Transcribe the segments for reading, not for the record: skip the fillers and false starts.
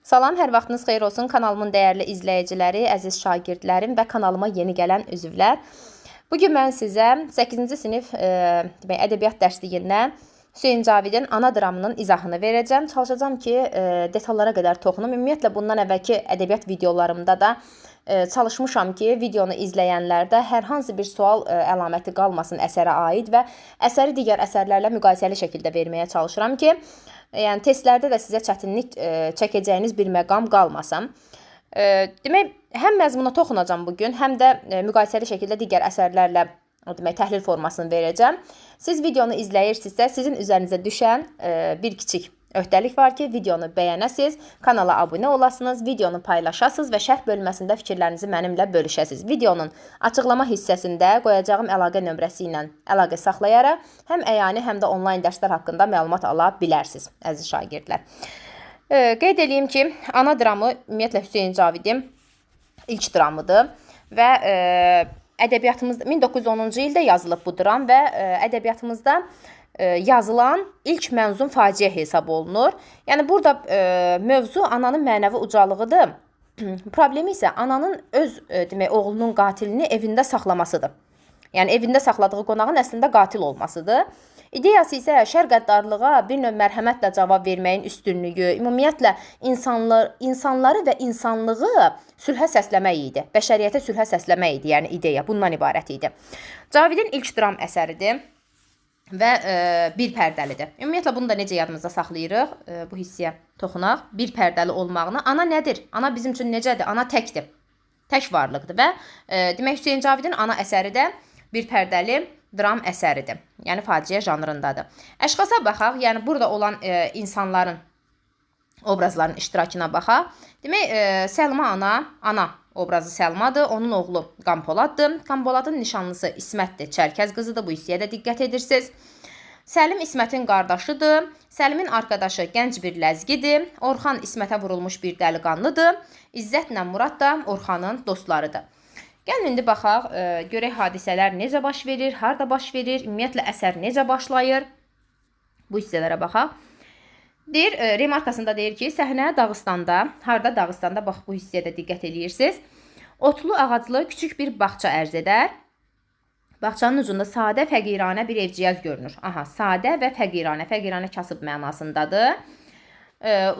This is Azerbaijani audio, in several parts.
Salam, hər vaxtınız xeyir olsun kanalımın dəyərli izləyiciləri, əziz şagirdlərim və kanalıma yeni gələn üzvlər. Bu gün mən sizə 8-ci sinif demək, ədəbiyyat dərsliyindən Hüseyn Cavidin Ana dramının izahını verəcəm. Çalışacağam ki, detallara qədər toxunum. Ümumiyyətlə, bundan əvvəlki ədəbiyyat videolarımda da çalışmışam ki, videonu izləyənlərdə hər hansı bir sual əlaməti qalmasın əsərə aid və əsəri digər əsərlərlə müqayisəli şəkildə verməyə çalışıram ki, yəni testlərdə də sizə çətinlik çəkəcəyiniz bir məqam qalmasın. Demək, həm məzmuna toxunacam bugün, həm də müqayisəli şəkildə digər əsərlərlə demək, təhlil formasını verəcəm. Siz videonu izləyirsinizsə, sizin üzərinizə düşən bir kiçik öhdəlik var ki, videonu bəyənəsiz, kanala abunə olasınız, videonu paylaşasınız və şərh bölməsində fikirlərinizi mənimlə bölüşəsiniz. Videonun açıqlama hissəsində qoyacağım əlaqə nömrəsi ilə əlaqə saxlayaraq həm əyani, həm də onlayn dərslər haqqında məlumat ala bilərsiniz, əziz şagirdlər. Qeyd eləyim ki, Ana dramı ümumiyyətlə Hüseyn Cavidin ilk dramıdır və ədəbiyyatımızda 1910-cu ildə yazılıb bu dram və ədəbiyyatımızda yazılan ilk mənzum faciə hesab olunur. Yəni burada mövzu ananın mənəvi ucalığıdır. Problemi isə ananın öz demək, oğlunun qatilini evində saxlamasıdır. Yəni evində saxladığı qonağın əslində qatil olmasıdır. İdeyası isə şər qəddarlığa bir növ mərhəmətlə cavab verməyin üstünlüyü, ümumiyyətlə insanları və insanlığı sülhə səsləmək idi. Bəşəriyyətə sülhə səsləmək idi, yəni ideya bundan ibarət idi. Cavidin ilk dram əsəridir və bir pərdəlidir. Ümumiyyətlə bunu da necə yadımızda saxlayırıq? Bu hissəyə toxunaq. Bir pərdəli olmağını. Ana nədir? Ana bizim üçün necədir? Ana təkdir. Tək varlıqdır və demək Hüseyn Cavidin Ana əsəri də bir pərdəli dram əsəridir. Yəni faciə janrındadır. Əşxasa baxaq, yəni burada olan insanların obrazların iştirakına baxaq. Demək, Səlma ana, ana obrazı Səlmadır, onun oğlu Qampoladdır. Qampoladın nişanlısı İsmətdir, Çərkəz qızıdır, bu hissəyə də diqqət edirsiniz. Səlim İsmətin qardaşıdır. Səlimin arkadaşı gənc bir ləzgidir. Orxan İsmətə vurulmuş bir dəliqanlıdır. İzzətlə Murad da Orxanın dostlarıdır. Gəlin indi baxaq, görək hadisələr necə baş verir, harda baş verir, ümumiyyətlə əsər necə başlayır. Bu hissələrə baxaq. Deyir, remarkasında deyir ki, səhnə Dağıstanda, harda Dağıstanda, bax bu hissəyə də diqqət eləyirsiniz. Otlu ağaclı küçük bir bağça ərz edər. Bağçanın ucunda sadə fəqiranə bir evciyaz görünür. Aha, sadə və fəqiranə, fəqiranə kasıb mənasındadır.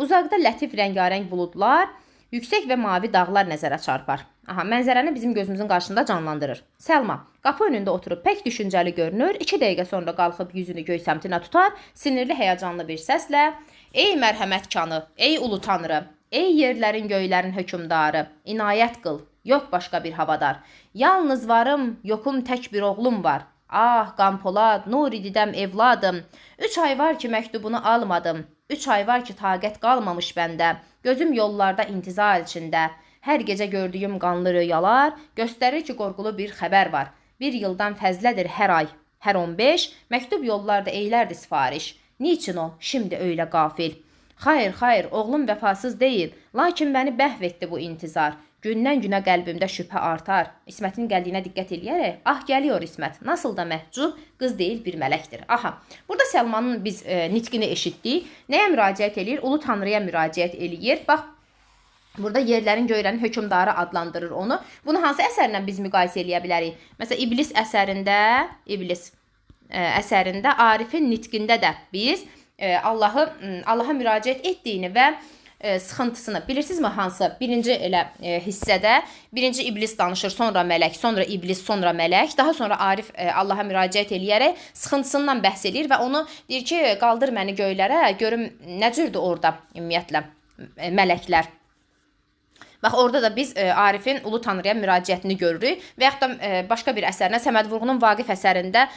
Uzaqda lətif rəngarəng buludlar, yüksək və mavi dağlar nəzərə çarpar. Aha, mənzərəni bizim gözümüzün qarşısında canlandırır. Səlma qapı önündə oturub pək düşüncəli görünür. 2 dəqiqə sonra qalxıb yüzünü göy səmtinə tutar, sinirli, həyəcanlı bir səslə: "Ey mərhəmət kanı, ey ulu tanrı, ey yerlərin, göylərin hökmdarı, inayət qıl, yox başqa bir havadar. Yalnız varım, yoxum tək bir oğlum var. Ah, Qampolad, nuri didəm evladım. 3 ay var ki məktubunu almadım. 3 ay var ki taqət qalmamış bəndə. Gözüm yollarda intizar içində. Hər gecə gördüyüm qanlı röyalar göstərir ki, qorqulu bir xəbər var. Bir yıldan fəzlədir hər ay, hər 15, məktub yollarda eylərdi sifariş. Niçin o, şimdi öylə qafil? Xayır, xayır, oğlum vəfasız deyil, lakin məni bəhv etdi bu intizar. Gündən günə qəlbimdə şübhə artar." İsmətin gəldiyinə diqqət eləyərək, ah, gəliyor İsmət, nasıl da məhcub, qız deyil bir mələkdir. Aha, burada Səlmanın biz nitqini eşitdik. Nəyə müraciət eləyir? Ulu Tanrıya müraciət eləyir. Bax, burada yerlərin, göylərin hökmdarı adlandırır onu. Bunu hansı əsərlə biz müqayisə eləyə bilərik? Məsələn, İblis əsərində, əsərində Arifin nitqində də biz Allaha müraciət etdiyini və sıxıntısını bilirsinizmi hansı? Birinci elə hissədə birinci İblis danışır, sonra mələk, sonra İblis, sonra mələk. Daha sonra Arif Allaha müraciət eləyərək sıxıntısından bəhs eləyir və onu deyir ki, qaldır məni göylərə, görüm nə cürdür orada ümumiyyətlə mələklər. Bax, orada da biz Arifin Ulu Tanrıya müraciətini görürük. Və yaxud da başqa bir əsərinə, Səməd Vurğunun Vaqif əsərində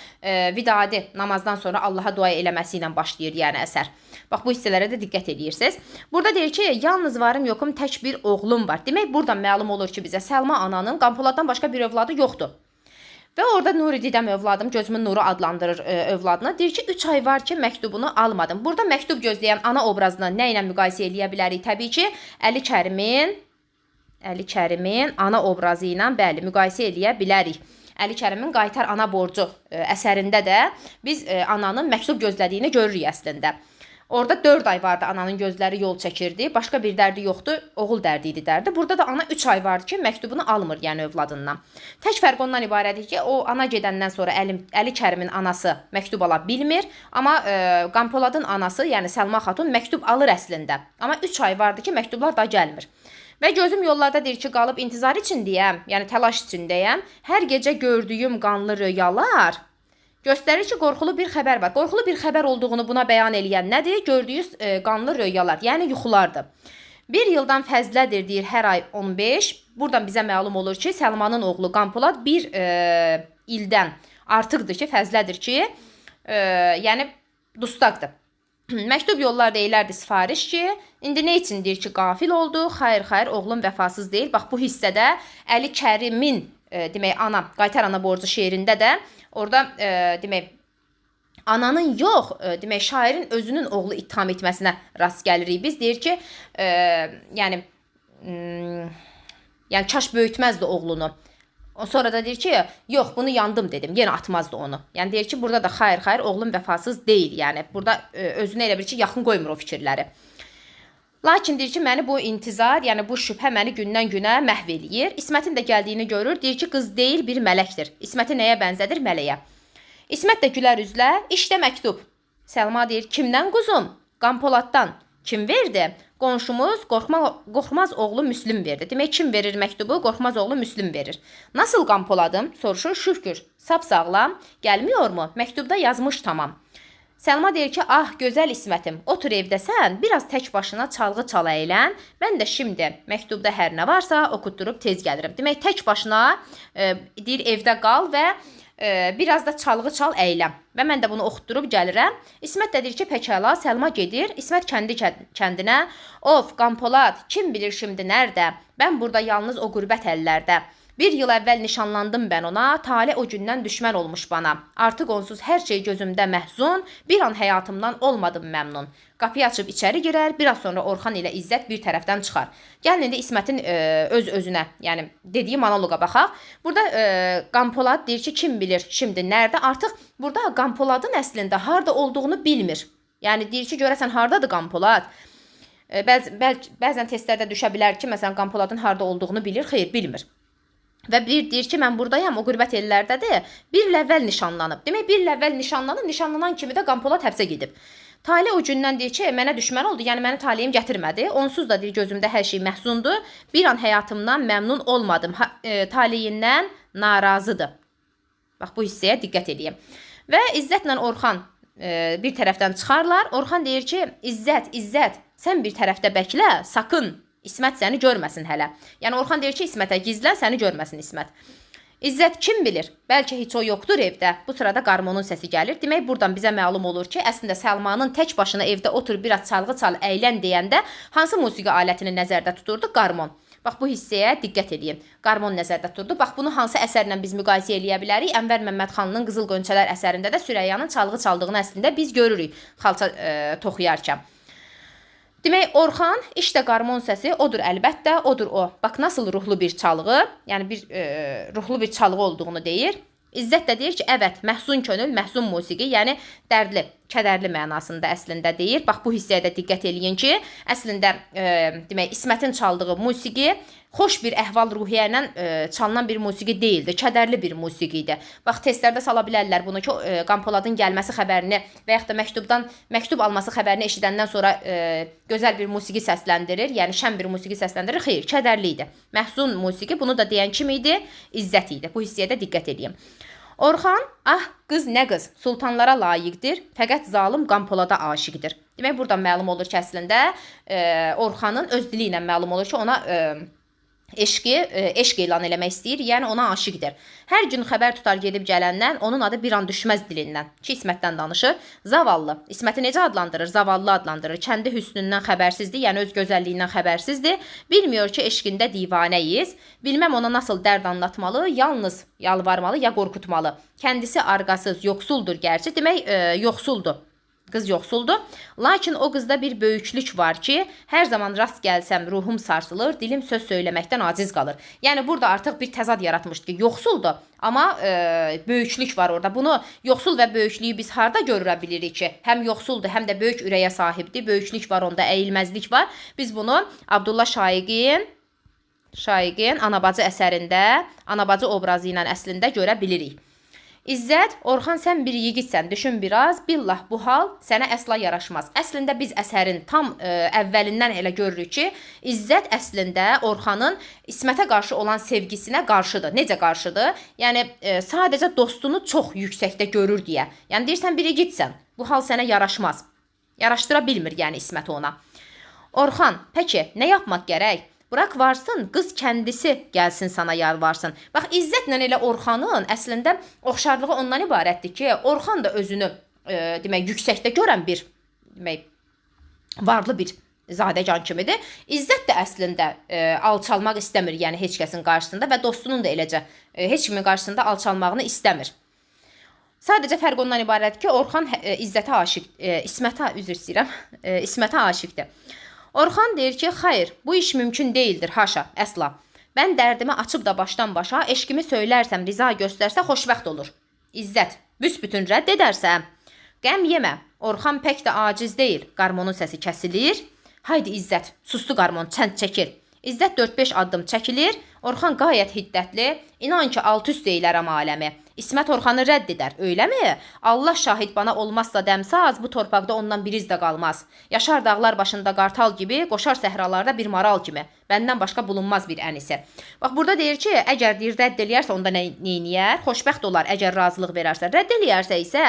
vidadi namazdan sonra Allaha dua eləməsi ilə başlayır, yəni əsər. Bax, bu hissələrə də diqqət edirsiniz. Burada deyir ki, yalnız varım yoxum tək bir oğlum var. Demək, buradan məlum olur ki, bizə Səlma ananın Qampoladdan başqa bir övladı yoxdur. Və orada Nuri didəm övladım, gözümün nuru adlandırır övladını. Deyir ki, 3 ay var ki, məktubunu almadım. Burada məktub gözləyən ana obrazını nə ilə müqayisə eləyə bilərik? Təbii ki, Əli Kərimin ana obrazı ilə, bəli, müqayisə eləyə bilərik. Əli Kərimin Qaytar Ana Borcu əsərində də biz ananın məktub gözlədiyini görürük əslində. Orada 4 ay vardı ananın gözləri yol çəkirdi. Başqa bir dərdi yoxdu, oğul dərdi idi dərdi. Burada da ana 3 ay vardı ki, məktubunu almır, yəni övladından. Tək fərq ondan ibarətdir ki, o ana gedəndən sonra Əli Kərimin anası məktub ala bilmir, amma Qampoladın anası, yəni Səlma xatun məktub alır əslində. Amma 3 ay vardı ki, məktublar da gəlmir. Və gözüm yollarda deyir ki, qalıb intizar içindəyəm, yəni təlaş içindəyəm. Hər gecə gördüyüm qanlı röyalar göstərir ki, qorxulu bir xəbər var. Qorxulu bir xəbər olduğunu buna bəyan eləyən nədir? Gördüyü qanlı röyalar, yəni yuxulardır. Bir ildən fəzlədir, deyir, hər ay 15. Buradan bizə məlum olur ki, Səlmanın oğlu Qampolad bir ildən artıqdır ki, fəzlədir ki, yəni dustaqdır. Məktub yollar deyirlərdi sifariş ki, indi nə üçün deyir ki, qafil oldu? Xayır, xayır, oğlum vəfasız deyil. Bax, bu hissədə Əli Kərimin, demək, ana, Qaytar ana borcu şeirində də orada demək, ananın yox, demək, şairin özünün oğlu ittiham etməsinə rast gəlirik. Biz deyir ki, yəni kaş böyütməzdi oğlunu. Sonra da deyir ki, yox, bunu yandım dedim, yenə atmazdı onu. Yəni deyir ki, burada da xayır, xayır, oğlum vəfasız deyil. Yəni burada özünə elə bir ki, yaxın qoymur o fikirləri. Lakin deyir ki, məni bu intizar, yəni bu şübhə məni gündən günə məhv eləyir. İsmətin də gəldiyini görür, deyir ki, qız deyil, bir mələkdir. İsməti nəyə bənzədir? Mələyə. İsmət də gülər üzlə, işdə məktub. Səlma deyir, kimdən quzum? Qampoladdan. Kim verdi? Qonşumuz Qorxmaz oğlu Müslüm verdi. Demək, kim verir məktubu? Qorxmaz oğlu Müslüm verir. Nasıl Qampoladım? Soruşur, şükür, sap sağlam. Gəlmiyor mu? Məktubda yazmış tamam. Səlma deyir ki, ah gözəl İsmətim, otur evdə sən, biraz tək başına çalğı çala əylən. Mən də şimdi məktubda hər nə varsa oxutdurub tez gəlirim. Demək, tək başına deyir, evdə qal və biraz da çalğı çal əyləm. Və mən də bunu oxutdurub gəlirəm. İsmət də deyir ki, pəkala, Səlma gedir. İsmət kəndi kəndinə. Of, Qampolad, kim bilir şimdi nərdə? Mən burada yalnız o qürbət əllərdə. Bir il əvvəl nişanlandım mən ona, tale o gündən düşmən olmuş bana. Artıq onsuz hər şey gözümdə məhzun, bir an həyatımdan olmadım məmnun. Qapıyı açıb içəri girər, biraz sonra Orxan ilə İzzət bir tərəfdən çıxar. Gəlin indi İsmətin öz-özünə, yəni dediyi monoloqa baxaq. Burada Qampolad deyir ki, kim bilir şimdi nərdə? Artıq burada Qampoladın əslində harda olduğunu bilmir. Yəni deyir ki, görəsən hardadır Qampolad? Bəzən testlərdə düşə bilər ki, məsələn Qampoladın harda olduğunu bilir, xeyr, bilmir. Və bir deyir ki, mən buradayam, o qürbət ellərdədir. Bir il əvvəl nişanlanıb. Demək, bir il əvvəl nişanlanıb, nişanlanan kimi də Qampolad həbsə gedib. Tale o gündən deyir ki, mənə düşmən oldu, yəni məni taleyim gətirmədi. Onsuz da deyir, gözümdə hər şey məhzundur. Bir an həyatımdan məmnun olmadım. Taleyindən narazıdır. Bax, bu hissəyə diqqət edeyim. Və İzzətlə Orxan bir tərəfdən çıxarlar. Orxan deyir ki, İzzət, İzzət, sən bir tərəfdə bəklə, sakın. İsmət səni görməsin hələ. Yəni Orxan deyir ki, İsmətə gizlən, səni görməsin İsmət. İzzət kim bilir? Bəlkə heç o yoxdur evdə. Bu sırada qarmonun səsi gəlir. Demək, buradan bizə məlum olur ki, əslində Səlmanın tək başına evdə otur, biraz çalğı çal, əylən deyəndə hansı musiqi alətini nəzərdə tuturdu? Qarmon. Bax, bu hissəyə diqqət edin. Qarmon nəzərdə tuturdu. Bax, bunu hansı əsərlə biz müqayisə eləyə bilərik? Ənvər Məmmədxanlının Qızıl Qönçələr əsərində də Sürəyyanın çalğı çaldığını əslində biz görürük xalça toxuyarkən. Demək, Orxan, işdə qarmon səsi, odur əlbəttə, odur o. Bax, nasıl ruhlu bir çalğı, yəni bir ruhlu bir çalğı olduğunu deyir. İzzət də deyir ki, əvət, məhzun könül, məhzun musiqi, yəni dərdli, kədərli mənasında əslində deyir. Bax, bu hissəyə də diqqət eləyin ki, əslində demək, İsmətin çaldığı musiqi xoş bir əhval-ruhiyyə ilə çalınan bir musiqi deyildi, kədərli bir musiqi idi. Bax, testlərdə sala bilərlər bunu ki, Qampoladın gəlməsi xəbərini və yaxud da məktub alması xəbərini eşidəndən sonra gözəl bir musiqi səsləndirir, yəni şən bir musiqi səsləndirir. Xeyr, kədərli idi. Məhzun musiqi, bunu da deyən kim idi? İzzət idi. Bu hissəyə də diqqət edeyim. Orxan, ah, qız nə qız, sultanlara layiqdir, fəqət zalım Qampolada aşiqdir. Demək, buradan məlum olur ki, əslində Orxanın öz dili ilə məlum olur ki, ona eşq elan eləmək istəyir, yəni ona aşiqdir. Hər gün xəbər tutar gedib gələndən, onun adı bir an düşməz dilindən. Ki, İsmətdən danışır. Zavallı. İsməti necə adlandırır? Zavallı adlandırır. Kəndi hüsnündən xəbərsizdir, yəni öz gözəlliyindən xəbərsizdir. Bilmiyor ki, eşqində divanəyiz. Bilməm ona nasıl dərd anlatmalı, yalnız yalvarmalı ya qorxutmalı. Kəndisi arqasız, yoxsuldur gərçi. Demək, yoxsuldur. Qız yoxsuldur. Lakin o qızda bir böyüklük var ki, hər zaman rast gəlsəm ruhum sarsılır, dilim söz söyləməkdən aciz qalır. Yəni burada artıq bir təzad yaratmışdı ki, yoxsuldur, amma böyüklük var orada. Bunu yoxsul və böyüklüyü biz harda görə bilirik ki, həm yoxsuldur, həm də böyük ürəyə sahibdir. Böyüklük var onda, əyilməzlik var. Biz bunu Abdullah Şaiqin Anabacı əsərində, Anabacı obrazı ilə əslində görə bilirik. İzzət, Orxan sən bir yiğidsən, düşün biraz, billah bu hal sənə əsla yaraşmaz. Əslində biz əsərin tam əvvəlindən elə görürük ki, İzzət əslində Orxanın İsmətə qarşı olan sevgisinə qarşıdır. Necə qarşıdır? Yəni sadəcə dostunu çox yüksəkdə görür deyə. Yəni deyirsən bir yiğidsən, bu hal sənə yaraşmaz. Yaraşdıra bilmir yəni İsmət ona. Orxan, peki nə yapmaq gərək? Bırak varsın, qız kəndisi gəlsin sana yalvarsın. Bax, İzzətlə elə Orxanın əslində oxşarlığı ondan ibarətdir ki, Orxan da özünü demək, yüksəkdə görən bir demək, varlı bir zadəgan kimidir. İzzət də əslində alçalmaq istəmir, yəni heç kəsin qarşısında və dostunun da eləcə heç kimin qarşısında alçalmağını istəmir. Sadəcə fərq ondan ibarətdir ki, Orxan İzzətə aşiq, İsmətə, üzr istəyirəm, İsmətə aşiqdir. Orxan deyir ki, xeyr, bu iş mümkün deyildir, haşa, əsla. Mən dərdimi açıb da başdan başa, eşqimi söylərsəm, riza göstərsə, xoşbəxt olur. İzzət, büsbütün rədd edərsə, qəm yemə, Orxan pək də aciz deyil, qarmonun səsi kəsilir. Haydi İzzət, sustu qarmon, çənd çəkil. İzzət 4-5 addım çəkilir, Orxan qayət hiddətli, inan ki, alt üst eylərəm aləmi. İsmət Orxanı rədd edər, öyləmi? Allah şahid bana olmazsa dəmsaz, bu torpaqda ondan bir iz də qalmaz. Yaşar dağlar başında qartal kimi, qoşar səhralarda bir maral kimi. Bəndən başqa bulunmaz bir ənisi. Bax, burada deyir ki, əgər deyir, rədd eləyərsə onda nə eləyər? Xoşbəxt olar, əgər razılıq verərsə. Rədd eləyərsə isə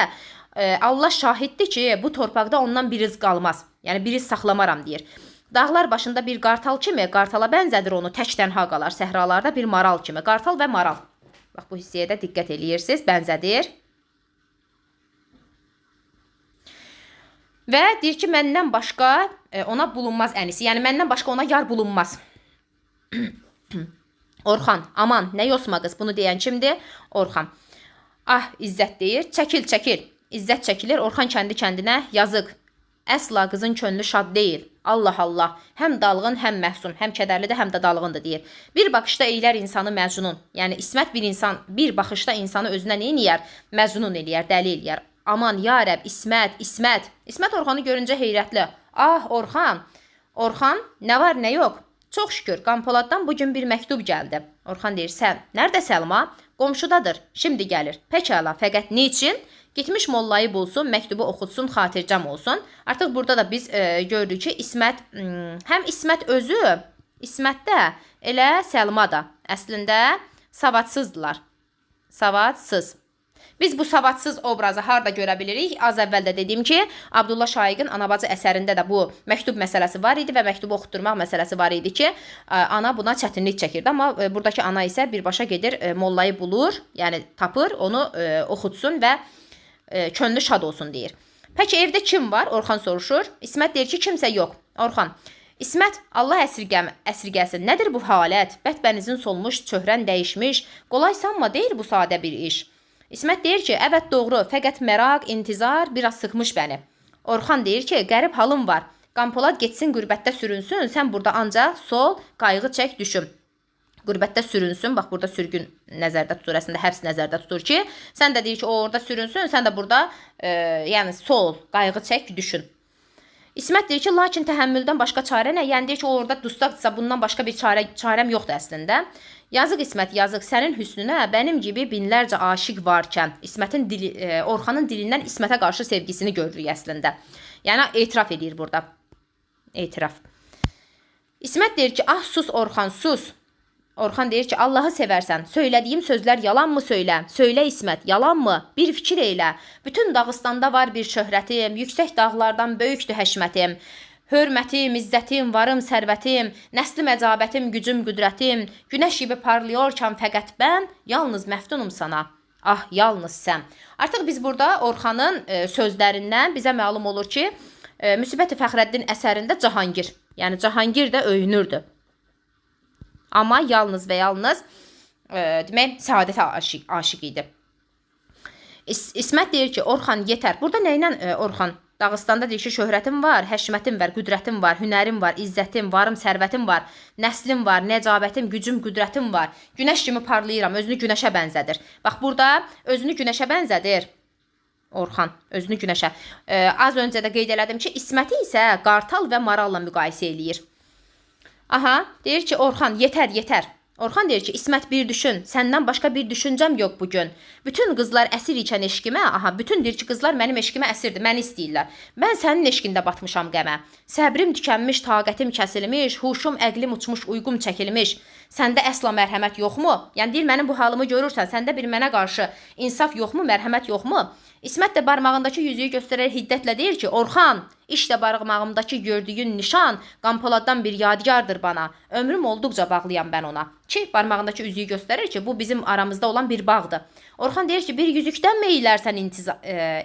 Allah şahiddir ki, bu torpaqda ondan bir iz qalmaz. Yəni, bir iz saxlamaram deyir. Dağlar başında bir qartal kimi, qartala bənzədir onu, tək tənha qalar səhralarda bir maral kimi. Qartal və maral. Bax, bu hissəyə də diqqət eləyirsiniz, bənzədir. Və deyir ki, məndən başqa ona bulunmaz ənisi. Yəni, məndən başqa ona yar bulunmaz. Orxan, aman, nə yosma qız, bunu deyən kimdir? Orxan. Ah, İzzət deyir, çəkil, çəkil. İzzət çəkilir, Orxan kəndi kəndinə yazıq. Əsla qızın könlü şad deyil. Allah Allah, həm dalğın, həm məhzun, həm kədərlidir, həm də dalğındır deyir. Bir baxışda eylər insanı məcnun. Yəni İsmət bir insan, bir baxışda insanı özünə nə eləyər? Məcnun eləyər, dəli eləyər. Aman ya Rəbb, İsmət, İsmət. İsmət Orxanı görüncə heyrətli. Ah Orxan, Orxan, nə var, nə yox? Çox şükür, Qampoladdan bugün bir məktub gəldi. Orxan deyir, sən, nerede Səlma? Qomşudadır, şimdi gəlir. Pekala, fəqət niçin? Gitmiş mollayı bulsun, məktubu oxutsun, xatircəm olsun. Artıq burada da biz gördük ki, İsmət, həm İsmət özü, İsmət də elə Səlma da əslində savadsızdılar. Savadsız. Biz bu savadsız obrazı harda görə bilirik? Az əvvəl də dediyim ki, Abdullah Şaiqin Anabacı əsərində də bu məktub məsələsi var idi və məktubu oxutturmaq məsələsi var idi ki, ana buna çətinlik çəkirdi. Amma buradakı ana isə birbaşa gedir, mollayı bulur, yəni tapır, onu oxutsun və könlü şad olsun deyir. Peki evdə kim var? Orxan soruşur. İsmət deyir ki, kimsə yox. Orxan, İsmət, Allah əsirgəsin. Nədir bu halət? Bətbənizin solmuş, çöhrən dəyişmiş. Qolay sanma, deyil bu sadə bir iş. İsmət deyir ki, əvət doğru, fəqət meraq, intizar biraz sıxmış bəni. Orxan deyir ki, qərib halım var. Qampolad getsin, qürbətdə sürünsün, sən burada ancaq sol, qayğı çək, düşüm. Qürbətdə sürünsün, bax burada sürgün nəzərdə tutur, əslində həbs nəzərdə tutur ki, sən də deyir ki, o orada sürünsün, sən də burada yəni sol, qayğı çək, düşün. İsmət deyir ki, lakin təhəmmüldən başqa çarə nə? Yəni deyir ki, o orada dustaqdırsa, bundan başqa bir çarəm yoxdur əslində. Yazıq İsmət, yazıq, sənin hüsnünə mənim kimi binlərcə aşiq varkən İsmətin dili, Orxanın dilindən İsmətə qarşı sevgisini görürük əslində. Yəni etiraf edir burada. Etiraf. İsmət deyir ki, ah sus Orxan, sus. Orxan deyir ki, Allahı sevərsən, söylədiyim sözlər yalan mı söylə? Söylə İsmət, yalan mı? Bir fikir eylə. Bütün Dağıstanda var bir şöhrətim, yüksək dağlardan böyükdür həşmətim. Hörmətim, izzətim, varım, sərvətim, nəsli məcabətim, gücüm, qüdrətim, günəş kimi parlıyorkən fəqət mən, yalnız məftunum sana. Ah, yalnız sən. Artıq biz burada Orxanın sözlərindən bizə məlum olur ki, Müsibət-i Fəxrəddin əsərində Cahangir, yəni Cahangir də öyünürdü. Amma yalnız və yalnız demək, səadətə aşiq idi. İsmət deyir ki, Orxan yetər. Burada nə ilə Orxan Dağıstanda deyir ki, şöhrətim var, həşmətim var, qüdrətim var, hünərim var, izzətim, varım, sərvətim var, nəslim var, nəcabətim, gücüm, qüdrətim var. Günəş kimi parlayıram, özünü günəşə bənzədir. Bax, burada özünü günəşə bənzədir. Orxan özünü günəşə. Az öncə də qeyd elədim ki, İsməti isə qartal və maralla müqayisə eləyir. Aha, deyir ki, Orxan, yetər, yetər. Orxan deyir ki, İsmət bir düşün, səndən başqa bir düşüncəm yox bu gün. Bütün qızlar əsir ikən eşqimə, aha, bütün deyir ki, qızlar mənim eşqimə əsirdir, məni istəyirlər. Mən sənin eşqində batmışam qəmə. Səbrim tükənmiş, taqətim kəsilmiş, huşum, əqlim uçmuş, uyğum çəkilmiş. Səndə əsla mərhəmət yoxmu? Yəni deyir, mənim bu halımı görürsən, səndə bir mənə qarşı insaf yoxmu, mərhəmət yoxmu? İsmət də barmağındakı yüzüyü göstərərək hiddətlə deyir ki, Orxan, işte barmağımdakı gördüyün nişan Qanpoladdan bir yadigardır bana. Ömrüm olduqca bağlıyam mən ona. Ki, barmağındakı üzüyü göstərir ki, bu bizim aramızda olan bir bağdır. Orxan deyir ki, bir yüzükdən mi eylərsən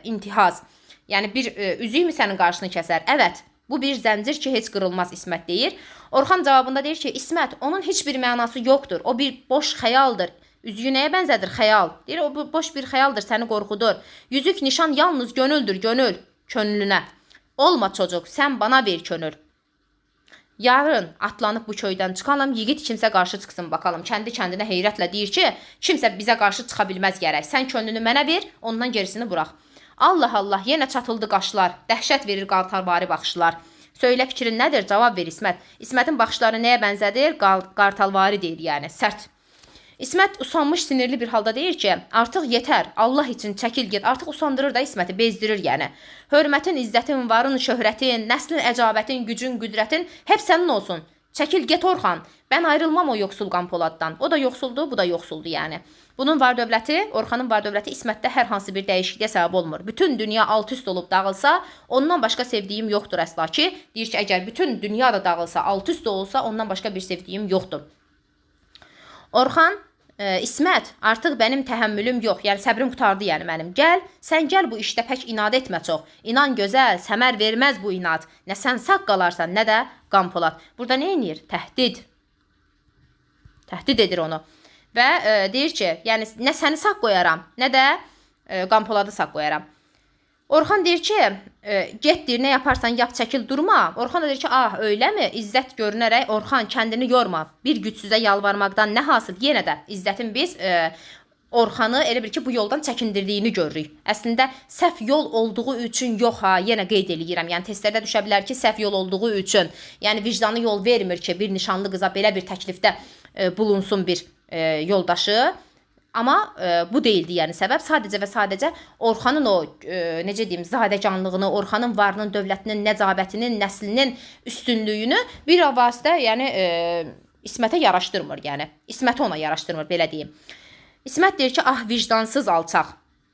intihaz? Yəni bir üzük mü sənin qarşını kəsər? Evet, bu bir zəncir ki, heç qırılmaz, İsmət deyir. Orxan cavabında deyir ki, İsmət, onun heç bir mənası yoxdur. O bir boş xəyaldır. Üzüyü nəyə bənzədir? Xəyal. Deyir, o boş bir xəyaldır, səni qorxudur. Yüzük nişan yalnız gönüldür, gönül, könlünə. Olma çocuk, sən bana ver könül. Yarın atlanıb bu köydən çıxalım, yiğit kimsə qarşı çıxsın bakalım. Kəndi kəndinə heyrətlə deyir ki, kimsə bizə qarşı çıxa bilməz gərək. Sən könlünü mənə ver, ondan gerisini burax. Allah Allah, yenə çatıldı qaşlar, dəhşət verir qartalvari baxışlar. Söylə fikrin nədir? Cavab ver İsmət. İsmətin baxışları nəyə bənzədir? Qartalvari deyir, yəni sərt. İsmət usanmış, sinirli bir halda deyir ki, artıq yetər, Allah üçün çəkil get. Artıq usandırır da İsməti, bezdirir yəni. Hörmətin, izzətin, varın, şöhrətin, nəslin, əcabətin, gücün, qüdrətin hep sənin olsun. Çəkil get Orxan, mən ayrılmam o yoxsul Qanpoladdan. O da yoxsuldur, bu da yoxsuldur yəni. Bunun var dövləti, Orxanın var dövləti İsmətdə hər hansı bir dəyişikliyə səbəb olmur. Bütün dünya alt üst olub dağılsa, ondan başqa sevdiyim yoxdur əsla ki. Deyir ki, əgər bütün dünya da dağılsa, alt üst olsa, ondan başqa bir sevdiyim yoxdur. Orxan, İsmət, artıq mənim təhəmmülüm yox, yəni səbrim qurtardı yəni mənim. Gəl, sən gəl bu işdə pək inad etmə çox. İnan gözəl, səmər verməz bu inad. Nə sən sağ qalarsan, nə də Qanpolad. Burada nə edir? Təhdid. Təhdid edir onu. Və deyir ki, yəni nə səni sağ qoyaram, nə də Qanpoladı sağ qoyaram. Orxan deyir ki, get deyir, nə yaparsan yap, çəkil, durma. Orxan da deyir ki, ah, öyləmi? İzzət görünərək, Orxan, kəndini yorma. Bir gücsüzə yalvarmaqdan nə hasıl? Yenə də İzzətin biz Orxanı elə bil ki, bu yoldan çəkindirdiyini görürük. Əslində, səhv yol olduğu üçün yox ha, yenə qeyd eləyirəm. Yəni, testlərdə düşə bilər ki, səhv yol olduğu üçün. Yəni, vicdanı yol vermir ki, bir nişanlı qıza belə bir təklifdə bulunsun bir yoldaşı. Amma bu deyildi yəni səbəb. Sadəcə və sadəcə Orxanın o, necə deyim, zadəganlığını, Orxanın varının, dövlətinin, nəcabətinin, nəslinin üstünlüyünü bir vasitə yəni İsmətə yaraşdırmır. Yəni İsməti ona yaraşdırmır, belə deyim. İsmət deyir ki, ah vicdansız alçaq,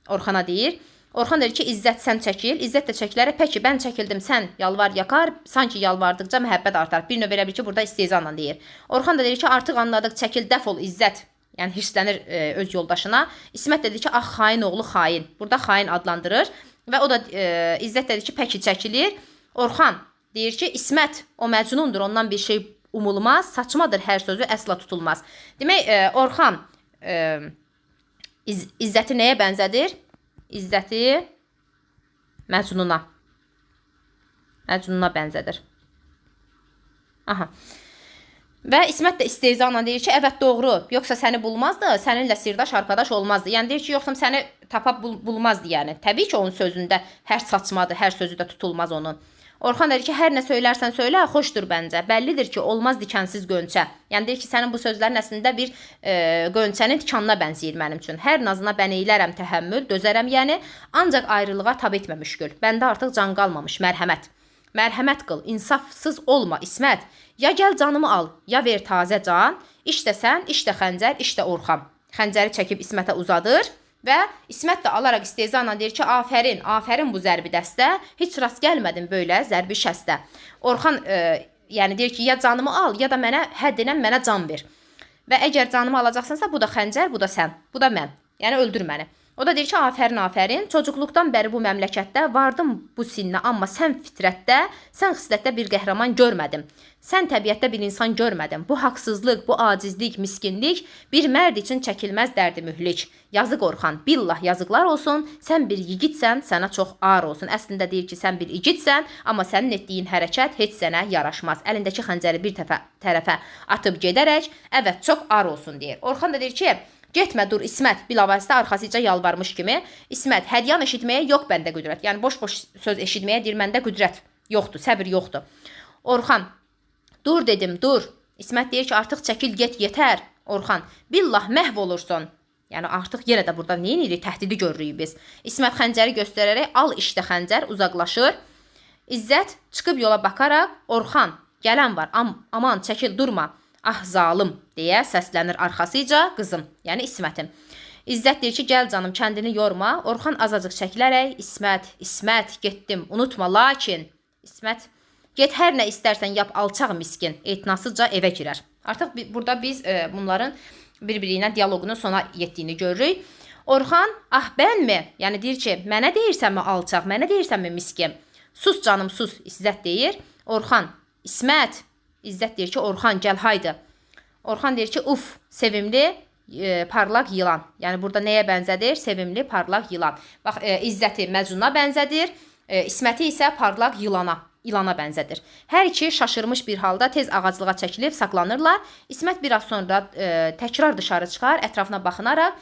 Orxana deyir. Orxan deyir ki, İzzət sən çəkil. İzzət də çəkilərək, pəki mən çəkildim, sən yalvar yakar, sanki yalvardıqca məhəbbət artar. Bir növ elə bil ki, burada istehzanla deyir. Orxan da deyir ki, artıq anladıq, çəkil, dəf ol İzzət. Yəni hirslənir öz yoldaşına. İsmət dedi ki, ah xain oğlu xain. Burada xain adlandırır. Və o da İzzət dedi ki, pəki çəkilir. Orxan deyir ki, İsmət o məcnundur, ondan bir şey umulmaz, saçmadır, hər sözü əsla tutulmaz. Demək, Orxan İzzəti nəyə bənzədir? İzzəti məcnuna. Məcnuna bənzədir. Aha. Və İsmət də istehzanla deyir ki, evet doğru, yoxsa səni bulmazdı, səninlə sirdaş arkadaş olmazdı. Yəni deyir ki, yoxsa səni tapa bulmazdı yəni. Təbii ki, onun sözündə hər saçmadır, hər sözü də tutulmaz onun. Orxan deyir ki, hər nə söylərsən söylə, xoşdur bəncə. Bəllidir ki, olmaz dikansiz gönçə. Yəni deyir ki, sənin bu sözlərin əslində bir gönçənin tikanına bənzəyir mənim üçün. Hər nazına bən eylərəm təhəmmül, dözərəm yəni, ancaq ayrılığa tab etmə müşkül. Bəndə artıq can qalmamış, mərhəmət. Mərhəmət qıl, insafsız olma İsmət. Ya gəl canımı al, ya ver tazə can. İşdə sən, işdə xəncər, işdə Orxan. Xəncəri çəkib İsmətə uzadır və İsmət də alaraq istehzanla deyir ki, afərin, afərin bu zərbi dəstə. Heç rast gəlmədim belə zərbi şəstə. Orxan yəni deyir ki, ya canımı al, ya da mənə həddinə mənə can ver. Və əgər canımı alacaqsansa, bu da xəncər, bu da sən, bu da mən. Yəni öldür məni. O da deyir ki, afərin, afərin. Çocuqluqdan bəri bu məmləkətdə vardım bu sinnə, amma sən fitrətdə, sən xislətdə bir qəhrəman görmədim. Sən təbiətdə bir insan görmədim. Bu haqsızlıq, bu acizlik, miskinlik bir mərd üçün çəkilməz dərdi mühlik. Yazıq Orxan, billah yazıqlar olsun. Sən bir yigidsən, sənə çox ağır olsun. Əslində deyir ki, sən bir igidsən, amma sənin etdiyin hərəkət heç sənə yaraşmaz. Əlindəki xəncəri bir tərəfə atıb gedərək, əvət, çox ağır olsun deyir. Orxan da deyir ki, getmə, dur İsmət, bilavasitə arxasıca yalvarmış kimi. İsmət, hədyan eşitməyə yox bəndə qüdrət. Yəni boş-boş söz eşitməyə deyir, məndə qüdrət yoxdur, səbir yoxdur. Orxan, dur dedim, dur. İsmət deyir ki, artıq çəkil, get, yetər. Orxan, billah məhv olursun. Yəni artıq yenə də burada nə edirik? Təhdidi görürük biz. İsmət xəncəri göstərərək, al işte xəncər, uzaqlaşır. İzzət çıxıb yola baxaraq, Orxan, gələn var, aman çəkil, durma. Ah zalım deyə səslənir arxasıca qızım, yəni İsmətim. İzzət deyir ki, gəl canım, kəndini yorma. Orxan azacıq çəkilərək, İsmət, İsmət, getdim, unutma lakin. İsmət, get hər nə istərsən yap, alçaq miskin, etinasızca evə girər. Artıq burada biz bunların bir-biri ilə dialoqunun sona yetdiyini görürük. Orxan, ah bənmi? Yəni deyir ki, mənə deyirsənmi alçaq, mənə deyirsənmi miskin? Sus canım, sus, İzzət deyir. Orxan, İsmət. İzzət deyir ki, Orxan, gəl haydı. Orxan deyir ki, uf, sevimli, parlaq yılan. Yəni burada nəyə bənzədir? Sevimli, parlaq yılan. Bax, İzzəti Məcnuna bənzədir, İsməti isə parlaq ilana bənzədir. Hər iki şaşırmış bir halda tez ağaclığa çəkilib saxlanırlar. İsmət biraz sonra təkrar dışarı çıxar, ətrafına baxınaraq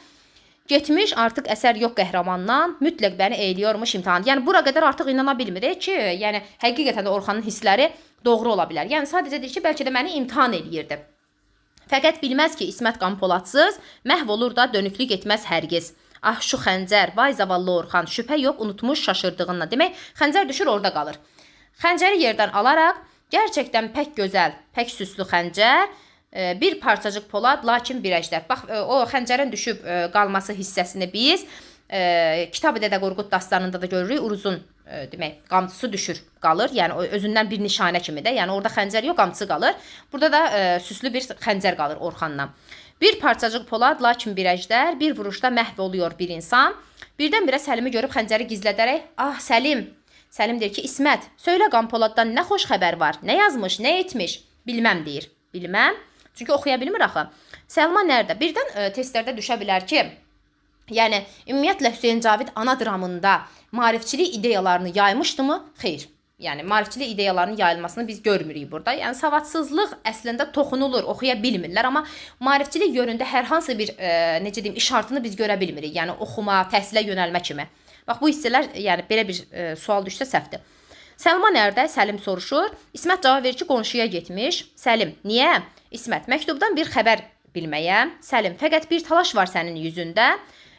getmiş, artıq əsər yox qəhrəmandan, mütləq bəni eyliyormuş imtahan. Yəni bura qədər artıq inana bilmirik ki, yəni həqiqətən də Orxanın hissləri doğru ola bilər. Yəni sadəcə deyir ki, bəlkə də məni imtahan eləyirdi. Fəqət bilməz ki, İsmət Qampoladsız məhv olur da dönüklük etməz hərgiz. Ah şu xəncər, vay zavallı Orxan, şübhə yox unutmuş şaşırdığından. Demək, xəncər düşür, orada qalır. Xəncəri yerdən alaraq, gerçəkdən pək gözəl, pək süslü xəncər, bir parçacıq polad, lakin bir əjdər. Bax, o xəncərin düşüb qalması hissəsini biz Kitab-ı Dədə Qorqud dastanında da görürük. Uruzun demək, qamçısı düşür, qalır. Yəni özündən bir nişanə kimi də. Yəni orada xəncər yox, qamçısı qalır. Burada da süslü bir xəncər qalır Orxandan. Bir parçacıq polad, lakin bir əjdər, bir vuruşda məhv oluyor bir insan. Birdən-birə Səlimi görüb xəncəri gizlədərək, ah Səlim! Səlim deyir ki, İsmət, söylə Qampoladdan nə xoş xəbər var, nə yazmış, nə etmiş? Bilməm deyir. Bilməm. Çünki oxuya bilmir axı. Səlma nərdə? Birdən testlərdə düşə bilər ki, yəni ümumiyyətlə Hüseyn Cavid ana dramında maarifçilik ideyalarını yaymışdımı? Xeyr. Yəni maarifçilik ideyalarının yayılmasını biz görmürük burada. Yəni savadsızlıq əslində toxunulur, oxuya bilmirlər, amma maarifçilik yönündə hər hansı bir necə deyim, işartını biz görə bilmirik. Yəni oxuma, təhsilə yönəlmə kimi. Bax bu hissələr, yəni belə bir sual düşsə səhvdir. Səlma nərdə? Səlim soruşur. İsmət cavab verir ki, qonşuya getmiş. Səlim, niyə? İsmət, məktubdan bir xəbər bilməyə. Səlim, fəqət bir təlaş var sənin yüzündə.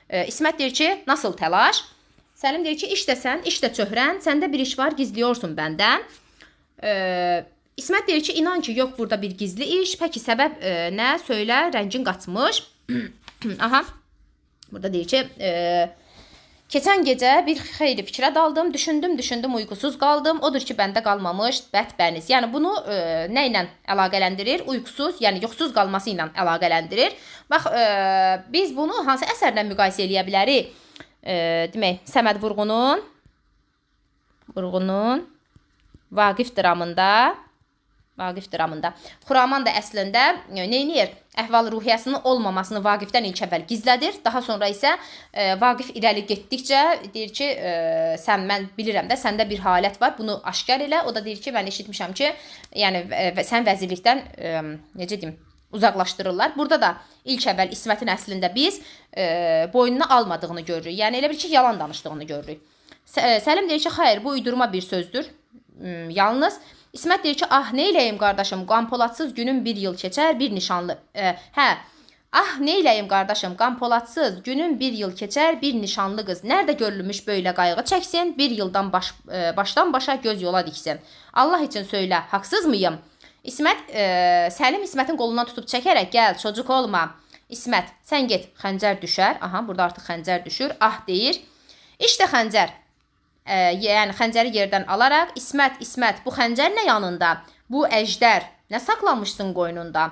İsmət deyir ki, nasıl təlaş? Səlim deyir ki, işdə sən, işdə çöhrən, səndə bir iş var, gizliyorsun bəndən. İsmət deyir ki, inan ki, yox burada bir gizli iş. Pəki səbəb nə? Söylə, rəngin qaçmış. Aha, burada deyir ki, keçən gecə bir xeyli fikrə daldım, düşündüm, düşündüm, uyğusuz qaldım. Odur ki, bəndə qalmamış bətbəniz. Yəni bunu nə ilə əlaqələndirir? Uyğusuz, yəni yuxusuz qalması ilə əlaqələndirir. Bax, biz bunu hansı əsərlə müqayisə eləyə bilərik? Demək, Səməd Vurğunun Vaqif dramında Xuraman da əslində nə edir? Əhval-ruhiyyəsinin olmamasını Vaqifdən ilk əvvəl gizlədir. Daha sonra isə Vaqif irəli getdikcə deyir ki, sən, mən bilirəm də, səndə bir halət var, bunu aşkar elə. O da deyir ki, mən eşitmişəm ki, yəni sən vəzirlikdən necə deyim, uzaqlaşdırırlar. Burada da ilk əvvəl İsmətin əslində biz boynuna almadığını görürük. Yəni elə bil ki, yalan danışdığını görürük. Səlim deyir ki, xeyr, bu uydurma bir sözdür. Yalnız İsmət deyir ki, ah, nə eləyim qardaşım, Qampoladsız günüm bir yıl keçər, bir nişanlı. Ah, nə eləyim qardaşım, Qampoladsız günüm bir yıl keçər, bir nişanlı qız. Nerede görülmüş böyle qayğı çəksin, bir yıldan başdan başa göz yola diksin. Allah üçün söylə, haqsız mıyım? İsmət, Səlim İsmətin qolundan tutub çəkərək, gəl, çocuk olma. İsmət, sən get, xəncər düşər. Aha, burada artıq xəncər düşür. Ah, deyir. İşte xəncər. Yəni xəncəri yerdən alaraq, İsmət, İsmət, bu xəncər nə yanında? Bu əjdər, nə saxlamışsın qoynunda?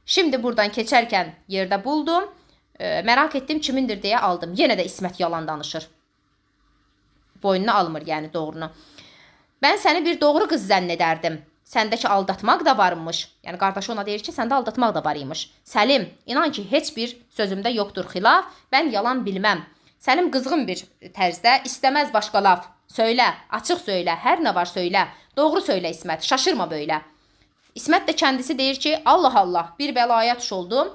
Şimdi buradan keçərkən yerdə buldum. Merak etdim kimindir deyə aldım. Yenə də İsmət yalan danışır. Boynuna almır yəni doğrunu. Mən səni bir doğru qız zənn edərdim. Səndəki aldatmaq da varmış. Yəni qardaşı ona deyir ki, səndə aldatmaq da var imiş. Səlim, inan ki, heç bir sözümdə yoxdur xilaf. Mən yalan bilməm. Səlim qızğın bir tərzdə istəməz başqa laf. Söylə, açıq söylə, hər nə var söylə. Doğru söylə İsmət, şaşırma belə. İsmət də kəndisi deyir ki, Allah Allah, bir bəlaya tuş oldum.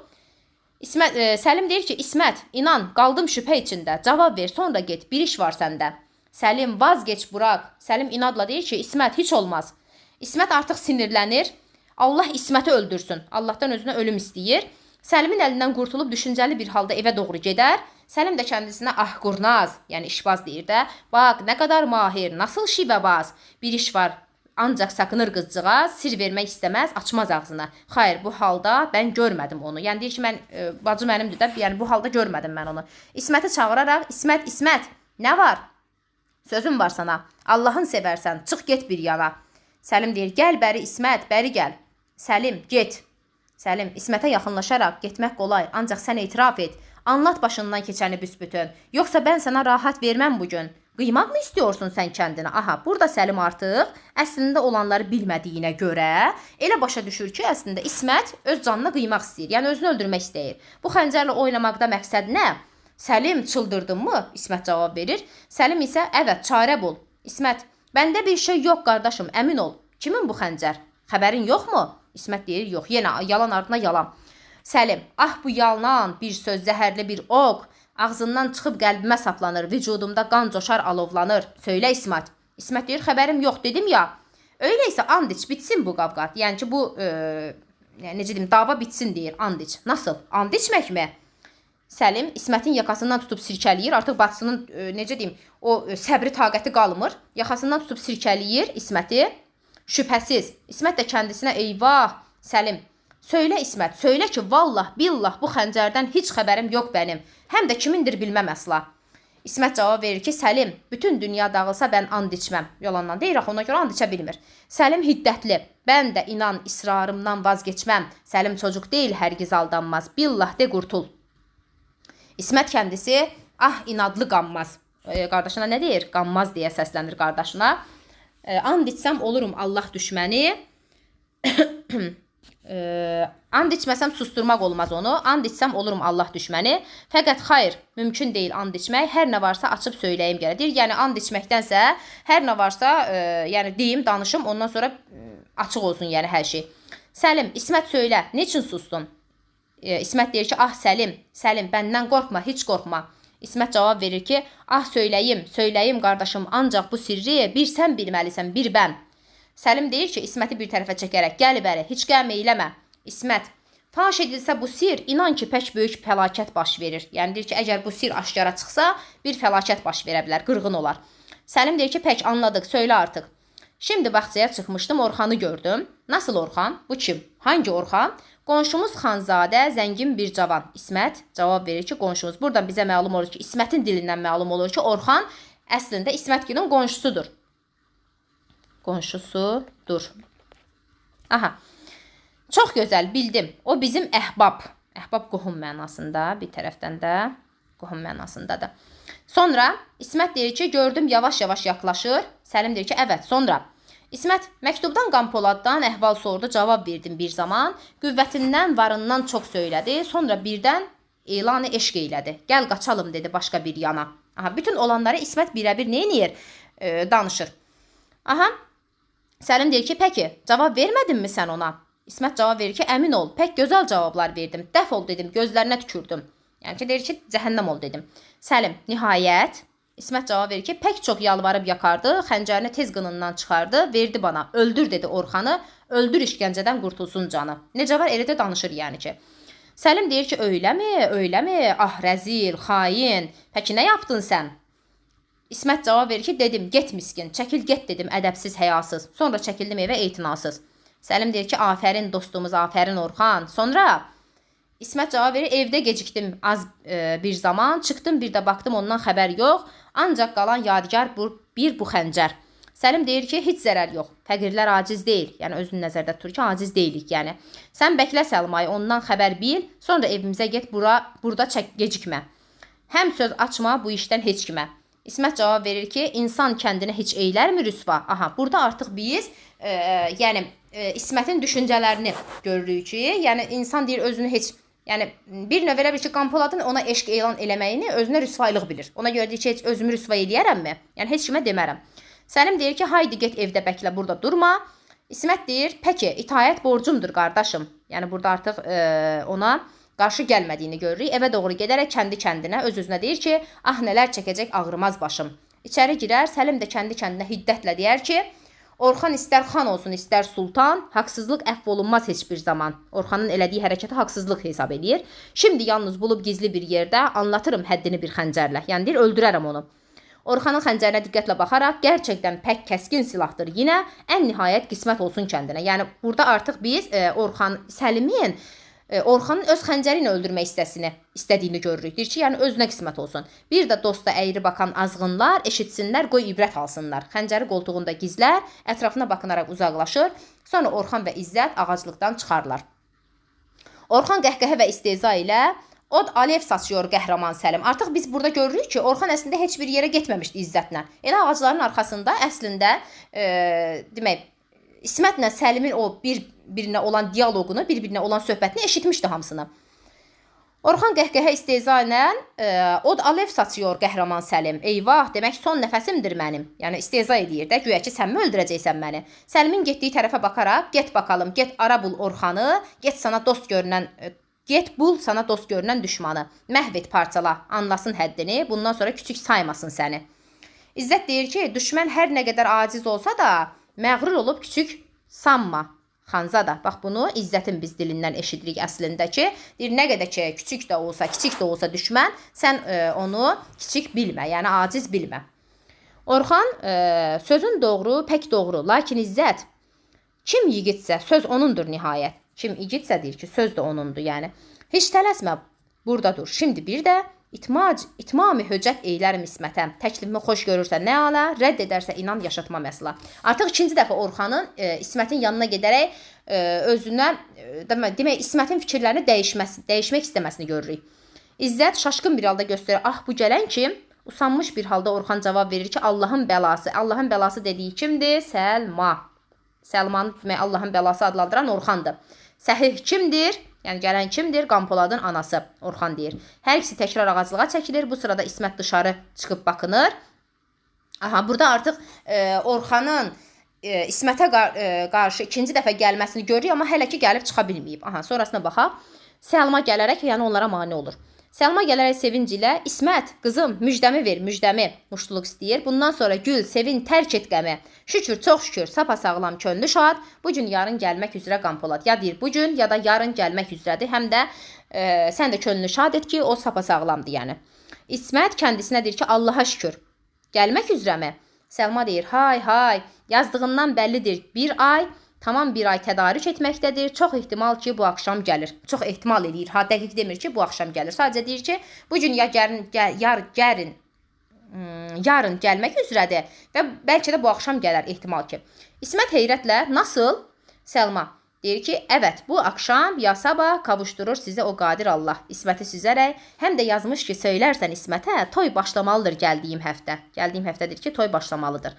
Səlim deyir ki, İsmət, inan, qaldım şübhə içində. Cavab ver, sonra get, bir iş var səndə. Səlim, vazgeç, bırak. Səlim inadla deyir ki, İsmət, heç olmaz. İsmət artıq sinirlənir. Allah İsməti öldürsün. Allahdan özünə ölüm istəyir. Səlimin əlindən qurtulub düşüncəli bir halda evə doğru gedər. Səlim də kəndisinə ah qurnaz, yəni işbaz deyir də. Bax, nə qədər mahir, nasıl şivəbaz. Bir iş var, ancaq sakınır qızcığaz, sir vermək istəməz, açmaz ağzını. Xayır, bu halda mən görmədim onu. Yəni deyir ki, mən bacı mənimdir də, yəni bu halda görmədim mən onu. İsməti çağıraraq, İsmət, İsmət, nə var? Sözüm var sana. Allahın sevərsən, çıx get bir yana. Səlim deyir, gəl bəri İsmət, bəri gəl. Səlim, get. Səlim, İsmətə yaxınlaşaraq getmək qolay, ancaq sən etiraf et. Anlat başından keçəni büsbütün. Yoxsa mən sənə rahat verməm bugün. Qıymaq mı istiyorsun sən kəndinə? Aha, burada Səlim artıq əslində olanları bilmədiyinə görə elə başa düşür ki, əslində İsmət öz canına qıymaq istəyir. Yəni özünü öldürmək istəyir. Bu xəncərlə oynamaqda məqsəd nə? Səlim, çıldırdın mı? İsmət cavab verir. Səlim isə əvət, çarə bul. İsmət, bəndə bir şey yox qardaşım, əmin ol. Kimin bu xəncər? Xəbərin yoxmu? İsmət deyir, yox. Yenə yalan ardına yalan. Səlim, ah bu yalan, bir söz, zəhərli bir ox. Ağzından çıxıb qəlbimə saplanır, vücudumda qan coşar, alovlanır. Söylə İsmət. İsmət deyir, xəbərim yox, dedim ya. Öyleysə and iç, bitsin bu qavqat. Yəni ki, bu, necə deyim, dava bitsin deyir, and iç. Nasıl? And içməkmi? Səlim İsmətin yaxasından tutub sirkələyir. Artıq bacısının, necə deyim, o səbri taqəti qalmır. Yaxasından tutub sirkələyir İsməti. Şübhəsiz. İsmət də kəndisinə eyvah, Səlim, söylə İsmət, söylə ki, vallah, billah bu xəncərdən heç xəbərim yox mənim. Həm də kimindir bilməm əsla. İsmət cavab verir ki, Səlim, bütün dünya dağılsa mən and içməm. Yalandan deyir, axı ona görə and içə bilmir. Səlim hiddətli, mən də inan israrımdan vazgeçməm. Səlim çocuk deyil, hərgiz aldanmaz. Billah de qurtul. İsmət kəndisi, ah inadlı qanmaz. Qardaşına nə deyir? Qanmaz deyə səslənir qardaşına. And içsəm olurum Allah düşməni. And içməsəm susturmaq olmaz onu. And içsəm olurum Allah düşməni. Fəqət xayır, mümkün deyil and içmək. Hər nə varsa açıb söyləyim gərək. Deyir, yəni and içməkdənsə hər nə varsa, yəni deyim, danışım, ondan sonra açıq olsun yəni hər şey. Səlim, İsmət söylə, niçin sustun? İsmət deyir ki, ah Səlim, Səlim, bəndən qorxma, heç qorxma. İsmət cavab verir ki, ah söyləyim, söyləyim qardaşım, ancaq bu sirri bir sən bilməlisən, bir mən. Səlim deyir ki, İsməti bir tərəfə çəkərək, gəl bəri, heç qəm eyləmə. İsmət, faş edilsə bu sir, inan ki, pək böyük fəlakət baş verir. Yəni deyir ki, əgər bu sir aşkara çıxsa, bir fəlakət baş verə bilər, qırğın olar. Səlim deyir ki, pək anladıq, söylə artıq. Şimdi bağçaya çıxmışdım, Orxanı gördüm. Nasıl Orxan? Bu kim? Hangi Orxan? Qonşumuz Xanzadə, zəngin bir cavan. İsmət cavab verir ki, qonşumuz. Buradan bizə məlum olur ki, İsmətin dilindən məlum olur ki, Orxan əslində İsmətgilin qonşusudur. Qonşusudur. Aha. Çox gözəl, bildim. O bizim əhbab. Əhbab qohum mənasında, bir tərəfdən də qohum mənasındadır. Sonra İsmət deyir ki, gördüm yavaş-yavaş yaxlaşır. Səlim deyir ki, əvət, sonra. İsmət məktubdan Qampoladdan əhval sordu, cavab verdim bir zaman. Qüvvətindən, varından çox söylədi. Sonra birdən elanı eşq eylədi. Gəl qaçalım dedi başqa bir yana. Aha, bütün olanları İsmət birəbir nə eləyir? Danışır. Aha. Səlim deyir ki, pəki, cavab vermədinmi sən ona? İsmət cavab verir ki, əmin ol, pək gözəl cavablar verdim. Dəf ol dedim, gözlərinə tükürdüm. Yəni ki, deyir ki, cəhənnəm ol dedim. Səlim, nihayət, İsmət cavab verir ki, pək çox yalvarıb yakardı, xəncərini tez qınından çıxardı, verdi bana. Öldür dedi Orxanı, öldür işgəncədən qurtulsun canı. Necə var, elə də danışır yəni ki. Səlim deyir ki, öyləmi, öyləmi, ah rəzil, xain, pəki nə yapdın sən? İsmət cavab verir ki, dedim, get miskin, çəkil get dedim, ədəbsiz, həyasız. Sonra çəkildim evə etinasız. Səlim deyir ki, afərin dostumuz, afərin Orxan. Sonra İsmət cavab verir, evdə gecikdim az bir zaman, çıxdım bir də baxdım ondan xəbər yox, ancaq qalan yadigar bir bu xəncər. Səlim deyir ki, heç zərər yox. Fəqirlər aciz deyil. Yəni özünü nəzərdə tutur ki, aciz deyilik, yəni. Sən bəklə Səlmayı, ondan xəbər bil, sonra evimizə get, burada gecikmə. Həm söz açma bu işdən heç kimə. İsmət cavab verir ki, insan kəndinə heç eylərmi rüsva? Aha, burada artıq biz yəni İsmətin düşüncələrini görürük ki, yəni insan deyir özünü heç, yəni bir növ elə bir ki, Qampoladın ona eşq elan eləməyini özünə rüsvaylıq bilir. Ona görə deyir ki, heç özümü rüsva eləyərəmmi? Yəni heç kimə demərəm. Səlim deyir ki, haydi get evdə bəklə, burada durma. İsmət deyir, pəki, itaət borcumdur qardaşım. Yəni burada artıq ona qarşı gəlmədiyini görürük. Evə doğru gedərək kəndi kəndinə öz-özünə deyir ki, ah nələr çəkəcək ağrımaz başım. İçəri girər, Səlim də kəndi kəndinə hiddətlə deyər ki, Orxan istər xan olsun, istər sultan, haqsızlıq əfv olunmaz heç bir zaman. Orxanın elədiyi hərəkəti haqsızlıq hesab eləyir. Şimdi yalnız bulub gizli bir yerdə anlatırım həddini bir xəncərlə. Yəni deyir, öldürərəm onu. Orxanın xəncərinə diqqətlə baxaraq, gerçəkdən pək kəskin silahdır yenə, ən nihayət qismət olsun kəndinə. Yəni burada artıq biz Səlimin Orxanın öz xəncəri ilə öldürmək istədiyini görürük. Deyir ki, yəni özünə qismət olsun. Bir də dosta əyri bakan azğınlar eşitsinlər, qoy ibrət alsınlar. Xəncəri qoltuğunda gizlər, ətrafına baxınaraq uzaqlaşır. Sonra Orxan və İzzət ağaclıqdan çıxarlar. Orxan qəhqəhə və istehza ilə od alev saçıyor qəhrəman Səlim. Artıq biz burada görürük ki, Orxan əslində heç bir yerə getməmişdi İzzətlə. Elə ağacların arxasında əslində demək, İsmətlə Səlimin o bir-birinə olan dialoqunu, bir-birinə olan söhbətini eşitmişdi hamısını. Orxan qəhqəhə istehza ilə od alev saçıyor qəhrəman Səlim. Eyvah, demək son nəfəsimdir mənim. Yəni istehza eləyir də, güya ki sən mi öldürəcəksən məni? Səlimin getdiyi tərəfə baxaraq, get bakalım, get ara bul Orxanı, get sana dost görünən, get bul sana dost görünən düşmanı. Məhv et, parçala, anlasın həddini, bundan sonra küçük saymasın səni. İzzət deyir ki, düşmən hər nə qədər aciz olsa da, məğrur olub küçük sanma Xanzada. Bax bunu İzzətin biz dilindən eşidirik əslində ki, deyir nə qədər ki küçük də olsa, kiçik də olsa düşmən, sən onu kiçik bilmə, yəni aciz bilmə. Orxan sözün doğru, pək doğru, lakin İzzət kim yiğidsə söz onundur nihayət. Kim igidsə deyir ki, söz də onundur, yəni. Heç tələsmə, burada dur. Şimdi bir də İtmami höcət eylərim İsmətə. Təklifimi xoş görürsə nə ala, rədd edərsə inan yaşatmam əsla. Artıq ikinci dəfə Orxanın İsmətin yanına gedərək özünə, demək İsmətin fikirlərini dəyişmək istəməsini görürük. İzzət şaşqın bir halda göstərir. Ah bu gələn kim? Usanmış bir halda Orxan cavab verir ki, Allahın bəlası. Allahın belası dediyi kimdir? Səlma. Səlmanı demək Allahın bəlası adlandıran Orxandır. Səhih kimdir? Yəni gələn kimdir? Qampoladın anası, Orxan deyir. Hər ikisi təkrar ağaclığa çəkilir. Bu sırada İsmət dışarı çıxıb bakınır. Aha, burada artıq Orxanın İsmətə qarşı ikinci dəfə gəlməsini görürük, amma hələ ki gəlib çıxa bilməyib. Aha, sonrasına baxaq. Səlma gələrək, yəni onlara mane olur. Səlma gələrək sevinc ilə İsmət, qızım, müjdəmi ver, müjdəmi muştuluq istəyir. Bundan sonra gül, sevin, tərk et qəmi. Şükür, çox şükür, sapasağlam, könlü şad. Bugün yarın gəlmək üzrə Qampolad. Ya deyir bugün, ya da yarın gəlmək üzrədir. Həm də sən də könlünü şad et ki, o sapasağlamdır yəni. İsmət kəndisinə deyir ki, Allaha şükür. Gəlmək üzrəmi? Səlma deyir, hay hay, yazdığından bəllidir bir ay. Tamam bir ay tədarük etməkdədir. Çox ehtimal ki, bu axşam gəlir. Çox ehtimal eləyir. Ha, dəqiq demir ki, bu axşam gəlir. Sadəcə deyir ki, bugün ya yarın gəlmək üzrədir və bəlkə də bu axşam gələr ehtimal ki. İsmət heyrətlə, nasıl? Səlma deyir ki, evet, bu axşam ya sabah kavuşturur sizi o qadir Allah. İsməti süzərək, həm də yazmış ki, söylərsən İsmətə, toy başlamalıdır gəldiyim həftə. Gəldiyim həftədir ki, toy başlamalıdır.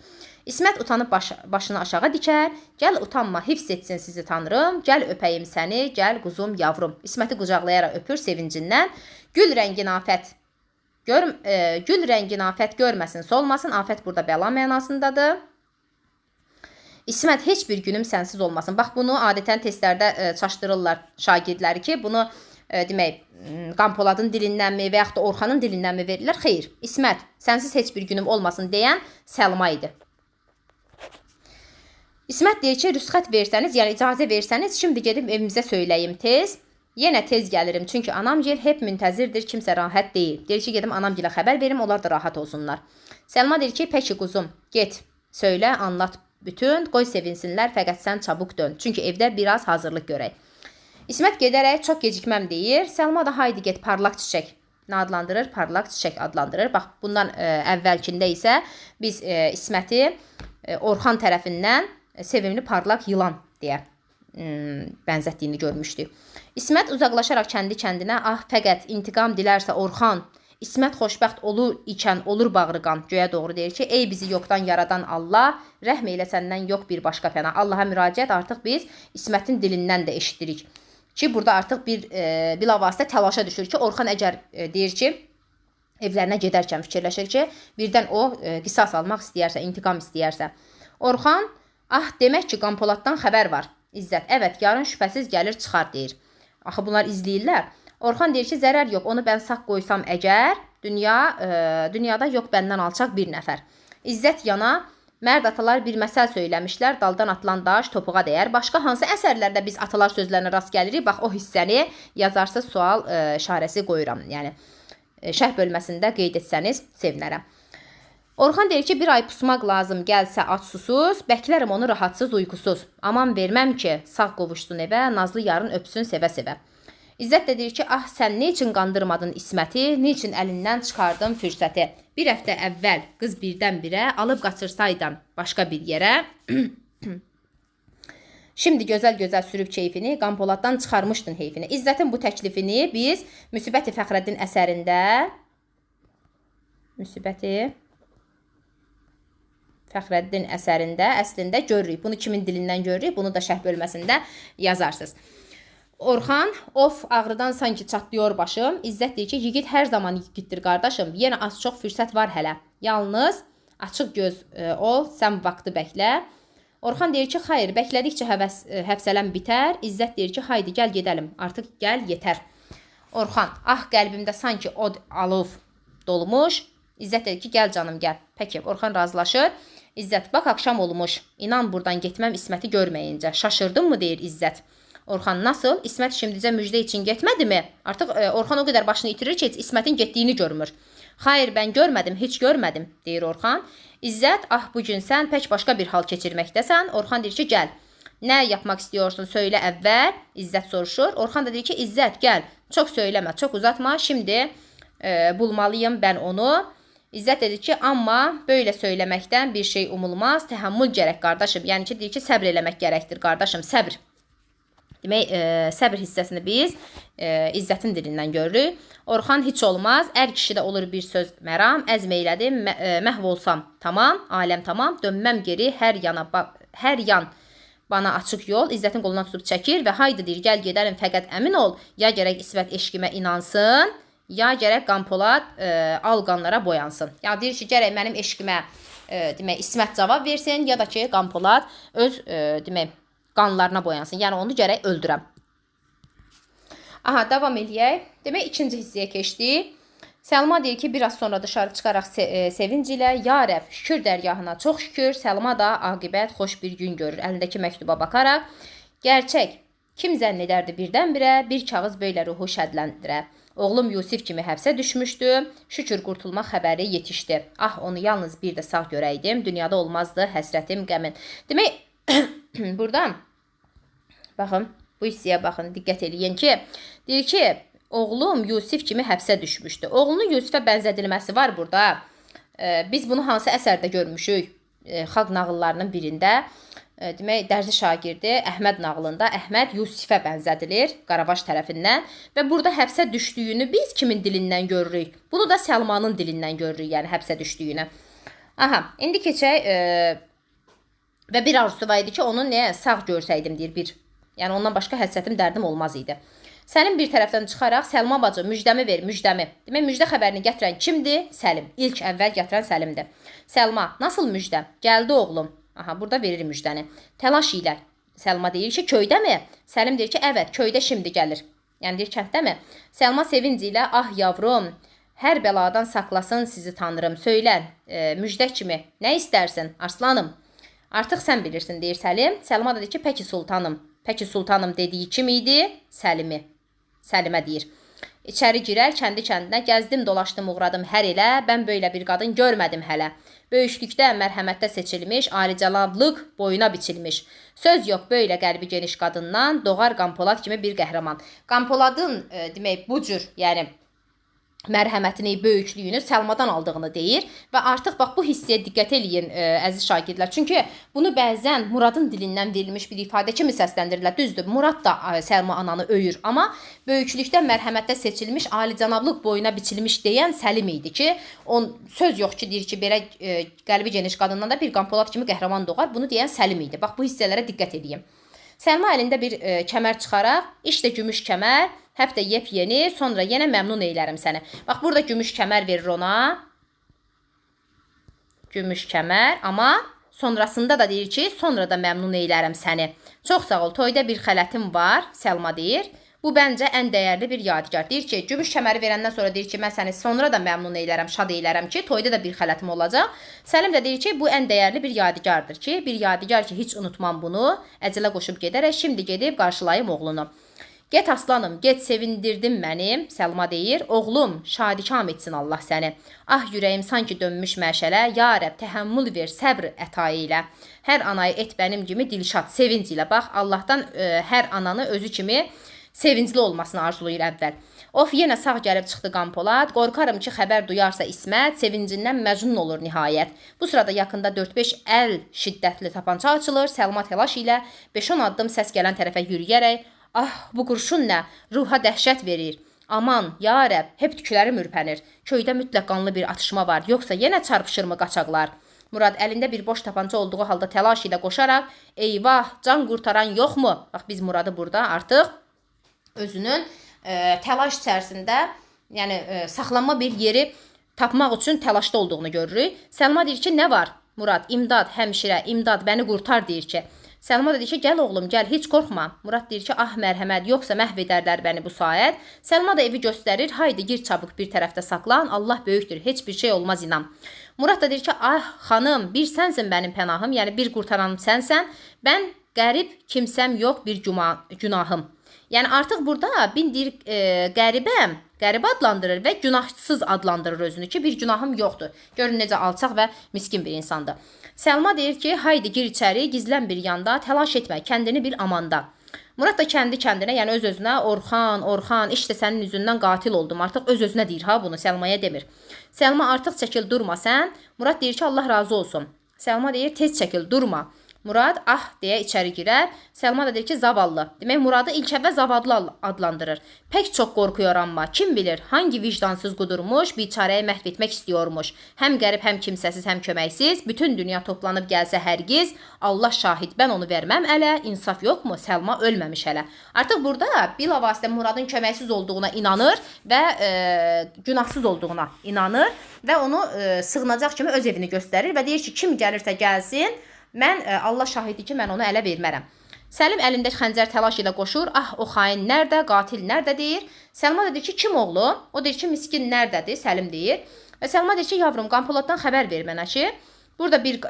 İsmət utanıb başını aşağı dikər. Gəl utanma, hifz etsin sizi tanrım. Gəl öpəyim səni, gəl quzum, yavrum. İsməti qucaqlayaraq öpür sevincindən. Gül rəngin afət gül rəngin afət görməsin, solmasın. Afət burada bəla mənasındadır. İsmət, heç bir günüm sənsiz olmasın. Bax, bunu adətən testlərdə çaşdırırlar şagirdləri ki, bunu demək, Qampoladın dilindənmi və yaxud da Orxanın dilindənmi verirlər? Xeyr, İsmət, sənsiz heç bir günüm olmasın deyən Səlma idi. İsmət deyir ki, rüsxət versəniz, yəni icazə versəniz, şimdi gedib evimizə söyləyim tez. Yenə tez gəlirim, çünki anamgil hep müntəzirdir, kimsə rahat deyil. Deyir ki, gedim anamgilə xəbər verim, onlar da rahat olsunlar. Səlma deyir ki, pəki quzum, get, söylə, anlat bütün, qoy sevinsinlər, fəqət sən çabuk dön. Çünki evdə biraz hazırlıq görək. İsmət gedərək çox gecikməm deyir. Səlma da haydi get, parlaq çiçək. Nə adlandırır? Parlaq çiçək adlandırır. Bax, bundan əvvəlkində isə biz İsməti Orxan tərəfindən sevimli parlaq yılan deyə bənzətdiyini görmüşdük. İsmət uzaqlaşaraq kəndi kəndinə, ah fəqət intiqam dilərsə Orxan, İsmət xoşbəxt olur ikən olur bağrı qan. Göyə doğru deyir ki, ey bizi yoxdan yaradan Allah, rəhm eylə səndən yox bir başqa pəna. Allaha müraciət artıq biz İsmətin dilindən də eşitdirik. Ki, burada artıq bir bilavasitə təlaşa düşür ki, Orxan əgər deyir ki, evlərinə gedərkən fikirləşir ki, birdən o qisas almaq istəyərsə, intiqam istəyərsə. Orxan, ah demək ki, Qanpoladdan xəbər var. İzzət, evet, yarın şübhəsiz gəlir çıxar deyir. Axı bunlar izləyirlər. Orxan deyir ki, zərər yox, onu mən sağ qoysam əgər, dünyada yox bəndən alçaq bir nəfər. İzzət yana, mərd atalar bir məsəl söyləmişlər, daldan atılan daş topuğa dəyər. Başqa hansı əsərlərdə biz atalar sözlərinə rast gəlirik? Bax, o hissəni yazarsız sual işarəsi qoyuram. Yəni, şərh bölməsində qeyd etsəniz sevinərəm. Orxan deyir ki, bir ay pusmaq lazım gəlsə ac susuz, bəklərəm onu rahatsız uykusuz. Aman verməm ki, sağ qovuşsun evə, nazlı yarın öpsün sevə-sevə. İzzət də deyir ki, ah sən nə üçün qandırmadın İsməti, nə üçün əlindən çıxardın fürsəti? Bir həftə əvvəl qız birdən-birə alıb qaçırsaydım başqa bir yerə. Şimdi gözəl-gözəl sürüb keyfini, Qanpoladdan çıxarmışdın heyfini. İzzətin bu təklifini biz Müsibəti Fəxrəddin əsərində Müsibəti Fəxrəddin əsərində əslində görürük. Bunu kimin dilindən görürük? Bunu da şərh bölməsində yazarsınız. Orxan, of ağrıdan sanki çatlıyor başım. İzzət deyir ki, yiğit hər zaman yiğitdir qardaşım. Yenə az çox fürsət var hələ. Yalnız açıq göz ol, sən vaxtı bəklə. Orxan deyir ki, xeyr, bəklədikcə həvsələm bitər. İzzət deyir ki, haydi gəl gedəlim, artıq gəl yetər. Orxan, ah qəlbimdə sanki od alov dolmuş. İzzət deyir ki, gəl canım gəl. Pəki, Orxan razılaşır. İzzət, bax axşam olmuş. İnan buradan getməm İsməti görməyincə. Şaşırdın mı deyir İzzət. Orxan nasıl? İsmət şimdicə müjdə üçün getmədi mi? Artıq Orxan o qədər başını itirir ki, heç İsmətin getdiyini görmür. Xeyr, mən görmədim, heç görmədim, deyir Orxan. İzzət, ah bugün sən pək başqa bir hal keçirməkdəsən. Orxan deyir ki, gəl. Nə yapmaq istiyorsun, söylə əvvəl. İzzət soruşur. Orxan da deyir ki, İzzət, gəl. Çox söyləmə, çox uzatma. Şimdi bulmalıyım mən onu. İzzət dedi ki, amma böyle söyləməkdən bir şey umulmaz. Təhəmmül gərək qardaşım. Yəni ki, deyir ki, səbr eləmək gərəkdir qardaşım, səbr. Demək, səbr hissəsini biz İzzətin dilindən görürük. Orxan heç olmaz, ər kişidə olur bir söz məram, əzm eylədim, məhv olsam tamam, aləm tamam, dönməm geri, hər yan bana açıq yol. İzzətin qolundan tutub çəkir və haydi deyir, gəl gedəlim, fəqət əmin ol, ya gərək İsmət eşqimə inansın, ya gərək Qanpolad al qanlara boyansın. Ya deyir ki, gərək mənim eşqimə demək, İsmət cavab versin, ya da ki, Qanpolad öz demək, qanlarına boyansın. Yəni onu gərək öldürəm. Aha, davam eləyək. Demək, ikinci hissəyə keçdik. Səlma deyir ki, biraz sonra dışarı çıxaraq sevinc ilə, ya Rəbb, şükür dərgahına çox şükür. Səlma da aqibət xoş bir gün görür. Əlindəki məktuba baxaraq, gerçək, kim zənn edərdi birdən-birə, bir kağız belə ruhu şədləndirə. Oğlum Yusif kimi həbsə düşmüşdü. Şükür qurtulma xəbəri yetişdi. Ah, onu yalnız bir də sağ görəydim. Dünyada olmazdı həsrətim, qəmin. Demək, buradan baxın, bu hissəyə baxın, diqqət eləyin ki, deyir ki, oğlum Yusif kimi həbsə düşmüşdü. Oğlunun Yusifə bənzədilməsi var burada. Biz bunu hansı əsərdə görmüşük? Xalq nağıllarının birində. Demək, Dərzi şagirdi Əhməd nağılında Əhməd Yusifə bənzədilir Qaravaş tərəfindən və burada həbsə düşdüyünü biz kimin dilindən görürük? Bunu da Səlmanın dilindən görürük, yəni həbsə düşdüyünü. Aha, indi keçək və bir arzusu var idi ki, onu nəyə sağ görsəydim deyir bir. Yəni ondan başqa həsrətim, dərdim olmaz idi. Səlim bir tərəfdən çıxaraq Səlma bacı müjdəmi ver, müjdəmi. Demək, müjdə xəbərini gətirən kimdir? Səlim. İlk əvvəl gətirən Səlimdir. Səlma, nasıl müjdə? Gəldi oğlum. Aha, burada verir müjdəni. Təlaş ilə Səlma deyir ki, köydəmi? Səlim deyir ki, evet, köydə şimdi gəlir. Yəni deyir, kənddəmi? Səlma sevinc ilə, ah yavrum, hər bəladan saxlasın sizi tanrım. Söylə, müjdə kimi, nə istərsin, arslanım? Artıq sən bilirsin, deyir Səlim. Səlma da deyir ki, pəki sultanım. Pəki sultanım dediyi kim idi? Səlimi. Səlimə deyir. İçəri girər, kəndi kəndinə gəzdim, dolaşdım, uğradım hər elə. Mən belə bir qadın görmədim hələ. Böyüklükdə, mərhəmətdə seçilmiş, alicənablıq boyuna biçilmiş. Söz yox, belə qəlbi geniş qadından doğar Qanpolad kimi bir qəhrəman. Qanpoladın demək bu cür, yəni mərhəmətini, böyüklüyünü Səlmadan aldığını deyir və artıq bax bu hissəyə diqqət eləyin əziz şagirdlər. Çünki bunu bəzən Muradın dilindən verilmiş bir ifadə kimi səsləndirirlər. Düzdür, Murad da Səlma ananı öyür, amma böyüklükdə, mərhəmətdə seçilmiş, alicənablıq boyuna biçilmiş deyən Səlim idi ki, on söz yox ki, deyir ki, belə qəlbi geniş qadından da bir Qanpolad kimi qəhrəman doğar. Bunu deyən Səlim idi. Bax bu hissələrə diqqət eləyin. Səlma əlində bir kəmər çıxaraq, işte gümüş kəmər, hep də yepyeni, sonra yenə məmnun eylərəm səni. Bax, burada gümüş kəmər verir ona. Gümüş kəmər, amma sonrasında da deyir ki, sonra da məmnun eylərəm səni. Çox sağ ol, toyda bir xələtim var, Səlma deyir. Bu bəncə ən dəyərli bir yadigar. Deyir ki, gümüş kəməri verəndən sonra deyir ki, mən səni sonra da məmnun eylərəm, şad eylərəm ki, toyda da bir xələtim olacaq. Səlim də deyir ki, bu ən dəyərli bir yadigardır ki, bir yadigar ki, heç unutmam bunu. Əcələ qoşub gedərək şimdi gedib qarşılayım oğlunu. Get aslanım, get sevindirdin məni, Səlma deyir. Oğlum, şadikam etsin Allah səni. Ah ürəyim sanki dönmüş məşələ, ya Rəbb, təhəmmül ver, səbr əta ilə. Hər anayı et bənim kimi dilşad, sevinc ilə. Bax, Allahdan hər ananı özü kimi sevincli olmasını arzulayır əvvəl. Of, yenə sağ gəlib çıxdı Qanpolad. Qorxarım ki, xəbər duyarsa İsmət, sevincindən məcnun olur nihayət. Bu sırada yaxında 4-5 əl şiddətli tapança açılır. Səlma təlaş ilə 5-10 addım səs gələn tərəfə yürüyərək, ah, bu qurşun nə? Ruha dəhşət verir. Aman, ya Rəbb, hep tüklərim ürpənir. Köydə mütləq qanlı bir atışma var, yoxsa yenə çarpışırmı qaçaqlar? Murad əlində bir boş tapança olduğu halda təlaş ilə qoşaraq, eyvah, can qurtaran yoxmu? Bax, biz Muradı burada artıq özünün təlaş içərisində, yəni saxlanma bir yeri tapmaq üçün təlaşda olduğunu görürük. Səlma deyir ki, nə var? Murad, imdad, həmşirə, imdad, məni qurtar deyir ki. Səlma da deyir ki, gəl oğlum, gəl, heç qorxma. Murad deyir ki, ah mərhəmət, yoxsa məhv edərlər məni bu saat. Səlma da evi göstərir, haydi gir çabuk bir tərəfdə saxlan, Allah böyükdür, heç bir şey olmaz inan. Murad da deyir ki, ah xanım, bir sənsin mənim pənahım, yəni bir qurtaranım sənsən, mən qərib kimsəm yox bir günahım. Yəni artıq burada bin deyir qəribəm, qəribə adlandırır və günahsız adlandırır özünü ki, bir günahım yoxdur. Görün necə alçaq və miskin bir insandır. Səlma deyir ki, haydi gir içəri, gizlən bir yanda, təlaş etmə, kəndini bil amanda. Murad da kəndi kəndinə, yəni öz-özünə, Orxan, Orxan, işte sənin üzündən qatil oldum. Artıq öz-özünə deyir ha bunu, Səlmaya demir. Səlma artıq çəkil, durma sən. Murad deyir ki, Allah razı olsun. Səlma deyir, tez çəkil, durma. Murad ah deyə içəri girər. Səlma da deyir ki, zavallı. Demək Muradı ilk əvvəl zavallı adlandırır. Pək çox qorxuyor amma kim bilir hangi vicdansız qudurmuş, biçarəyi məhv etmək istiyormuş. Həm qərib, həm kimsəsiz, həm köməksiz. Bütün dünya toplanıb gəlsə hərgiz, Allah şahid, mən onu verməm ələ. İnsaf yoxmu? Səlma ölməmiş hələ. Artıq burada bilavasitə Muradın köməksiz olduğuna inanır və günahsız olduğuna inanır və onu sığınacaq kimi öz evini göstərir və deyir ki, kim gəlirsə gəlsin, mən Allah şahidi ki, mən onu ələ vermərəm. Səlim əlində xəncər təlaş ilə qoşur. Ah, o xain nərdə, qatil nərdə deyir. Səlma da deyir ki, kim oğlu? O deyir ki, miskin nərdədir? Səlim deyir. Və Səlma deyir ki, yavrum, Qanpoladdan xəbər ver mənə ki, burada bir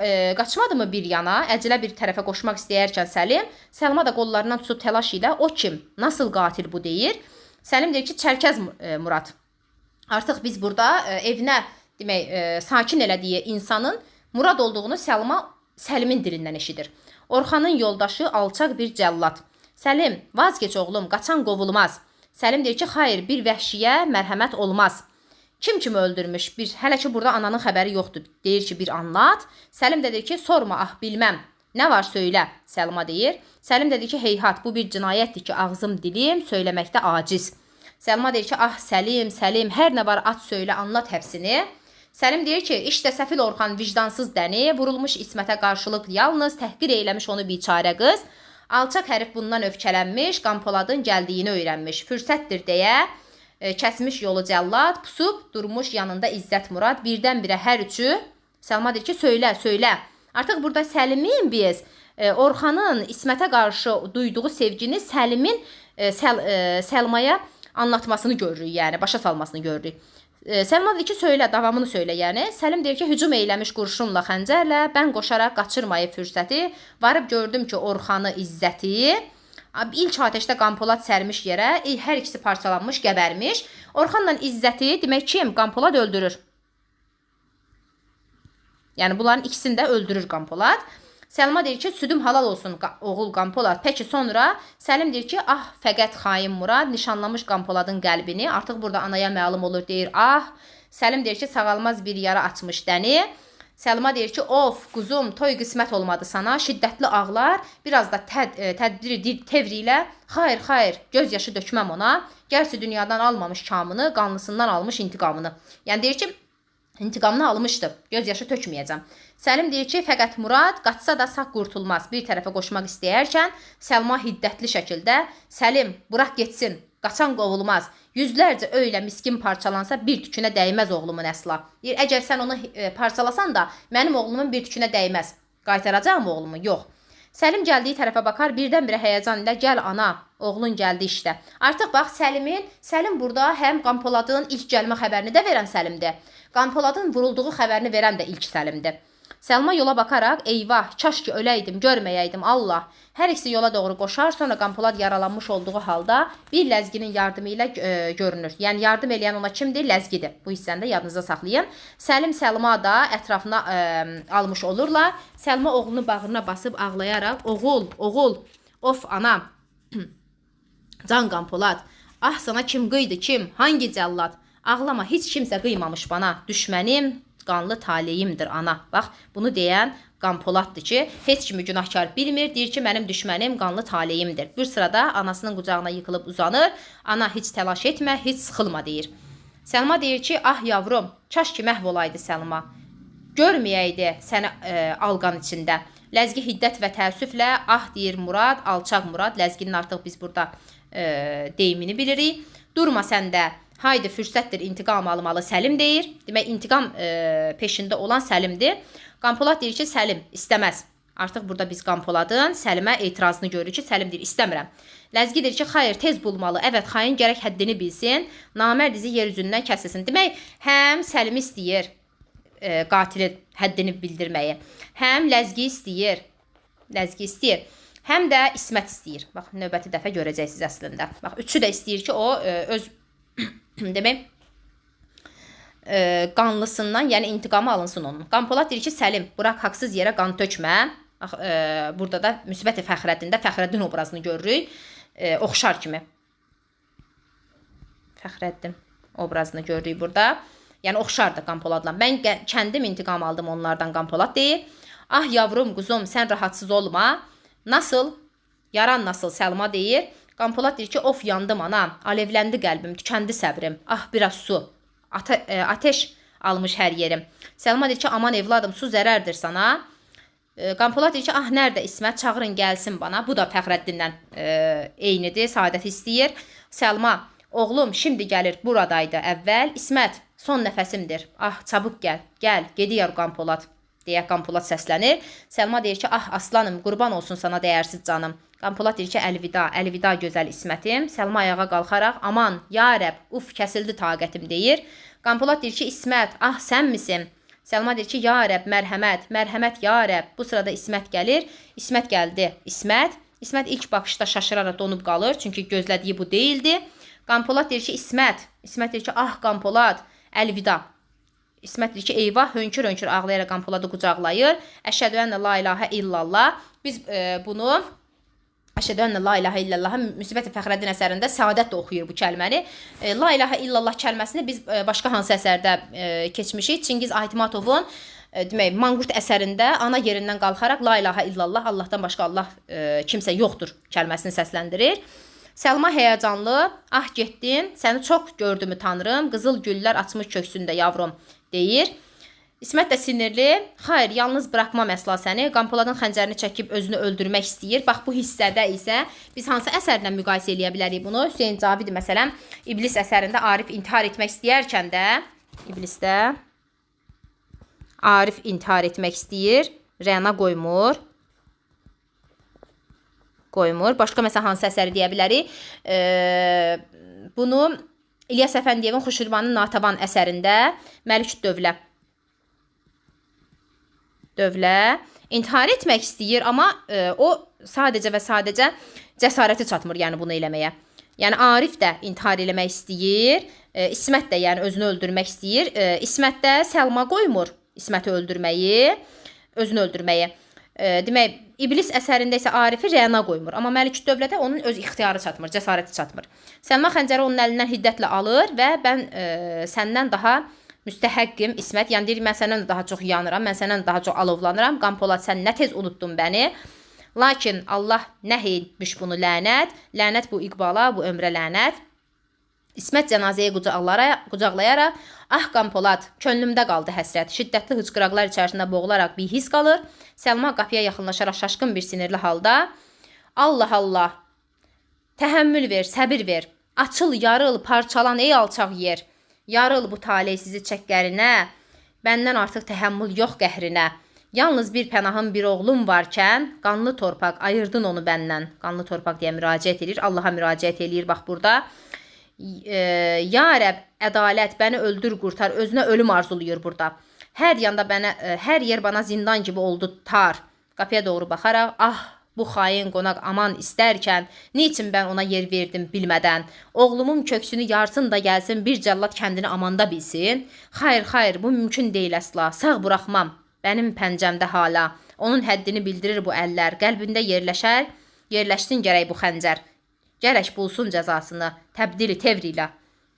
qaçmadı mı bir yana, əcələ bir tərəfə qoşmaq istəyərkən Səlim, Səlma da qollarından tutub təlaş ilə, o kim? Nasıl qatil bu deyir. Səlim deyir ki, Çərkəz Murad. Artıq biz burada evinə, demək, sakin elədiyi insanın Murad olduğunu Səlma Səlimin dilindən eşidir. Orxanın yoldaşı alçaq bir cəllad. Səlim, vazgeç oğlum, qaçan qovulmaz. Səlim deyir ki, xayır, bir vəhşiyə mərhəmət olmaz. Kim kimi öldürmüş? Bir, hələ ki burada ananın xəbəri yoxdur. Deyir ki, bir anlat. Səlim də deyir ki, sorma, ah bilməm. Nə var söylə, Səlma deyir. Səlim də deyir ki, heyhat, bu bir cinayətdir ki, ağzım dilim söyləməkdə aciz. Səlma deyir ki, ah Səlim, Səlim, hər nə var at söylə, anlat həbsini. Səlim deyir ki, işte səfil Orxan vicdansız dəni, vurulmuş İsmətə qarşılıq yalnız təhqir eyləmiş onu biçarə qız. Alçaq hərif bundan öfkələnmiş, Qanpoladın gəldiyini öyrənmiş. Fürsətdir deyə kəsmiş yolu cəllad, pusub durmuş yanında İzzət Murad. Birdən-birə hər üçü, Səlma deyir ki, söylə, söylə. Artıq burada Səlimin biz Orxanın İsmətə qarşı duyduğu sevgini Səlimin Səlmaya anlatmasını görürük, yəni başa salmasını görürük. Səlma deyir ki, söylə, davamını söylə, yəni. Səlim deyir ki, hücum eyləmiş qurşunla, xəncərlə, mən qoşaraq qaçırmayı fürsəti, varıb gördüm ki, Orxanı, İzzəti, ilk atəşdə Qanpolad sərmiş yerə, hər ikisi parçalanmış, gəbərmiş. Orxanla İzzəti, demək kim? Qanpolad öldürür. Yəni, bunların ikisini də öldürür Qanpolad. Səlma deyir ki, südüm halal olsun oğul Qanpolad. Pəki sonra Səlim deyir ki, ah fəqət xain Murad nişanlamış Qanpoladın qəlbini. Artıq burada anaya məlum olur, deyir ah. Səlim deyir ki, sağalmaz bir yara açmış dəni. Səlma deyir ki, of quzum, toy qismət olmadı sana. Şiddətli ağlar, biraz da tədbiri tevri ilə, xayır, xayır, göz yaşı dökməm ona. Gərçi dünyadan almamış kamını, qanlısından almış intiqamını. Yəni deyir ki, intiqamını almışdı, göz yaşı tökməyəcəm. Səlim deyir ki, fəqət Murad qaçsa da sağ qurtulmaz. Bir tərəfə qoşmaq istəyərkən Səlma hiddətli şəkildə, Səlim, bırax getsin, qaçan qovulmaz. Yüzlərcə öylə miskin parçalansa bir tükünə dəyməz oğlumun əsla. Deyir, əgər sən onu parçalasan da mənim oğlumun bir tükünə dəyməz. Qaytaracağım oğlumu? Yox. Səlim gəldiyi tərəfə baxar, birdən-birə həyəcan ilə gəl ana, oğlun gəldi işdə. Artıq bax Səlim burada həm Qanpoladın ilk gəlmə xəbərini də verən Səlimdir. Qanpoladın vurulduğu xəbərini verən də ilk Səlimdir. Səlma yola baxaraq, eyvah, kaş ki öləydim, görməyəydim, Allah. Hər ikisi yola doğru qoşar, sonra Qanpolad yaralanmış olduğu halda bir ləzginin yardımı ilə görünür. Yəni yardım eləyən ona kimdir? Ləzgidir. Bu hissəni də yadınızda saxlayın. Səlim Səlma da ətrafına almış olurlar. Səlma oğlunu bağrına basıb ağlayaraq, oğul, oğul, of anam, can Qanpolad, ah sana kim qıydı, kim, hangi cəllad? Ağlama, heç kimsə qıymamış bana, düşmənim, qanlı taleyimdir ana. Bax, bunu deyən Qanpoladdır ki, heç kimi günahkar bilmir, deyir ki, mənim düşmənim qanlı taleyimdir. Bir sırada anasının qucağına yıxılıb uzanır, ana heç təlaş etmə, heç sıxılma deyir. Səlma deyir ki, ah yavrum, kaş ki məhv olaydı Səlma, görməyəydi səni alqan içində. Ləzgi hiddət və təəssüflə, ah deyir Murad, alçaq Murad, Ləzginin artıq biz burada deyimini bilirik. Durma sən də, haydi fürsətdir intiqam almalı Səlim deyir. Demək, intiqam peşində olan Səlimdir. Qanpolad deyir ki, Səlim istəməz. Artıq burada biz Qanpoladın Səlimə etirazını görürük ki, Səlim deyir, istəmirəm. Ləzgi deyir ki, xayır, tez bulmalı. Evet, xain gərək həddini bilsin. Namərd izi yer üzündən kəsilsin. Demək, həm Səlimi istəyir qatilin həddini bildirməyi, həm Ləzgi istəyir, həm də İsmət istəyir. Bax, növbəti dəfə görəcəksiniz əslində. Bax, üçü də istəyir ki, o öz demək, qanlısından, yəni intiqamı alınsın onun. Qanpolad deyir ki, Səlim, bırak haqsız yerə qan tökmə. Bax, burada da Müsbəti Fəxrəddində Fəxrəddin obrazını görürük. Oxşar kimi. Fəxrəddin obrazını görürük burada. Yəni, oxşardır Qanpoladla. Mən kəndim intiqam aldım onlardan, Qanpolad deyir. Ah yavrum, quzum, sən rahatsız olma. Nasıl? Yaran nasıl? Səlma deyir. Qanpolad deyir ki, of yandım ana, alevləndi qəlbim, tükəndi səbrim. Ah biraz su, ateş almış hər yerim. Səlma deyir ki, aman evladım, su zərərdir sana. Qanpolad deyir ki, ah nərdə İsmət, çağırın gəlsin bana. Bu da Fəxrəddindən eynidir, saadət istəyir. Səlma, oğlum şimdi gəlir, buradaydı əvvəl. İsmət, son nəfəsimdir. Ah çabuk gəl, gəl, gediyor Qanpolad deyə Qanpolad səslənir. Səlma deyir ki, ah aslanım, qurban olsun sana dəyərsiz canım. Qanpolad deyir ki, əlvida, əlvida gözəl İsmətim. Səlma ayağa qalxaraq, aman, ya Rəbb, uf, kəsildi taqətim deyir. Qanpolad deyir ki, İsmət, ah sən misin? Səlma deyir ki, ya Rəbb, mərhəmət, mərhəmət, ya Rəbb. Bu sırada İsmət gəlir. İsmət gəldi. İsmət. İsmət ilk baxışda şaşıraraq donub qalır, çünki gözlədiyi bu deyildi. Qanpolad deyir ki, İsmət. İsmət deyir ki, ah Qanpolad, əlvida. İsmət deyir ki, eyvah, hönkür-hönkür ağlayaraq Qanpoladı qucaqlayır. Əşhədü ənə la ilahə illallah. Biz bunu Əşhədü ənə la ilahə illallahı Müsbəti Fəxrəddin əsərində Səadət də oxuyur bu kəlməni. La ilahə illallah kəlməsini biz başqa hansı əsərdə keçmişik? Çingiz Aytmatovun demək, Manqurt əsərində ana yerindən qalxaraq la ilahə illallah, Allahdan başqa Allah kimsə yoxdur kəlməsini səsləndirir. Səlma həyəcanlı, ah getdin, səni çox gördümü tanrım, qızıl güllər açmış köksündə yavrum deyir. İsmət də sinirli, xayır, yalnız bıraxmam əsla səni. Qanpoladın xəncərini çəkib özünü öldürmək istəyir. Bax, bu hissədə isə biz hansı əsərlə müqayisə eləyə bilərik bunu? Hüseyn Cavid, məsələn, İblis əsərində Arif intihar etmək istəyərkən də, İblisdə Arif intihar etmək istəyir, Rəna qoymur. Başqa məsələn, hansı əsəri deyə bilərik? Bunu İlyas Əfəndiyevin Xuşurbanın Natavan əsərində Məlik Dövlə intihar etmək istəyir, amma o sadəcə və sadəcə cəsarəti çatmır, yəni bunu eləməyə. Yəni Arif də intihar eləmək istəyir, İsmət də yəni özünü öldürmək istəyir. İsmət də Səlma qoymur İsməti öldürməyi, özünü öldürməyi. Demək, İblis əsərində isə Arifi rəna qoymur. Amma Məliküddövlədə onun öz ixtiyarı çatmır, cəsarəti çatmır. Səlma xəncəri onun əlindən hiddətlə alır və mən səndən daha müstəhəqqim İsmət. Yəni deyir, mən səndən daha çox yanıram, mən səndən daha çox alovlanıram. Qanpolad, sən nə tez unuttun məni. Lakin Allah nə etmiş bunu lənət. Lənət bu iqbala, bu ömrə lənət. İsmət cənazəyi qucaqlayaraq, ah Qanpolad, könlümdə qaldı həsrət. Şiddətli hıçqıraqlar içərisində boğularaq bir his qalır. Səlma qapıya yaxınlaşaraq şaşqın bir sinirli halda, Allah Allah, təhəmmül ver, səbir ver. Açıl, yarıl, parçalan ey alçaq yer. Yarıl bu taleysizi çək qərinə, bəndən artıq təhəmmül yox qəhrinə. Yalnız bir pənahım, bir oğlum varkən, qanlı torpaq, ayırdın onu bəndən. Qanlı torpaq deyə müraciət edir, Allaha müraciət eləyir bax burada. Ya Rəbb, ədalət, bəni öldür, qurtar, özünə ölüm arzulayır burada. Hər yanda bənə, hər yer bana zindan kimi oldu tar. Qapıya doğru baxaraq, ah, bu xain qonaq aman istərkən, niçin mən ona yer verdim bilmədən? Oğlumun köksünü yarsın da gəlsin, bir cəllad kəndini amanda bilsin. Xayır, xayır, bu mümkün deyil əsla, sağ buraxmam, bənim pəncəmdə hala. Onun həddini bildirir bu əllər, qəlbində yerləşər, yerləşsin gərək bu xəncər. Gərək bulsun cəzasını, təbdili tevr ilə.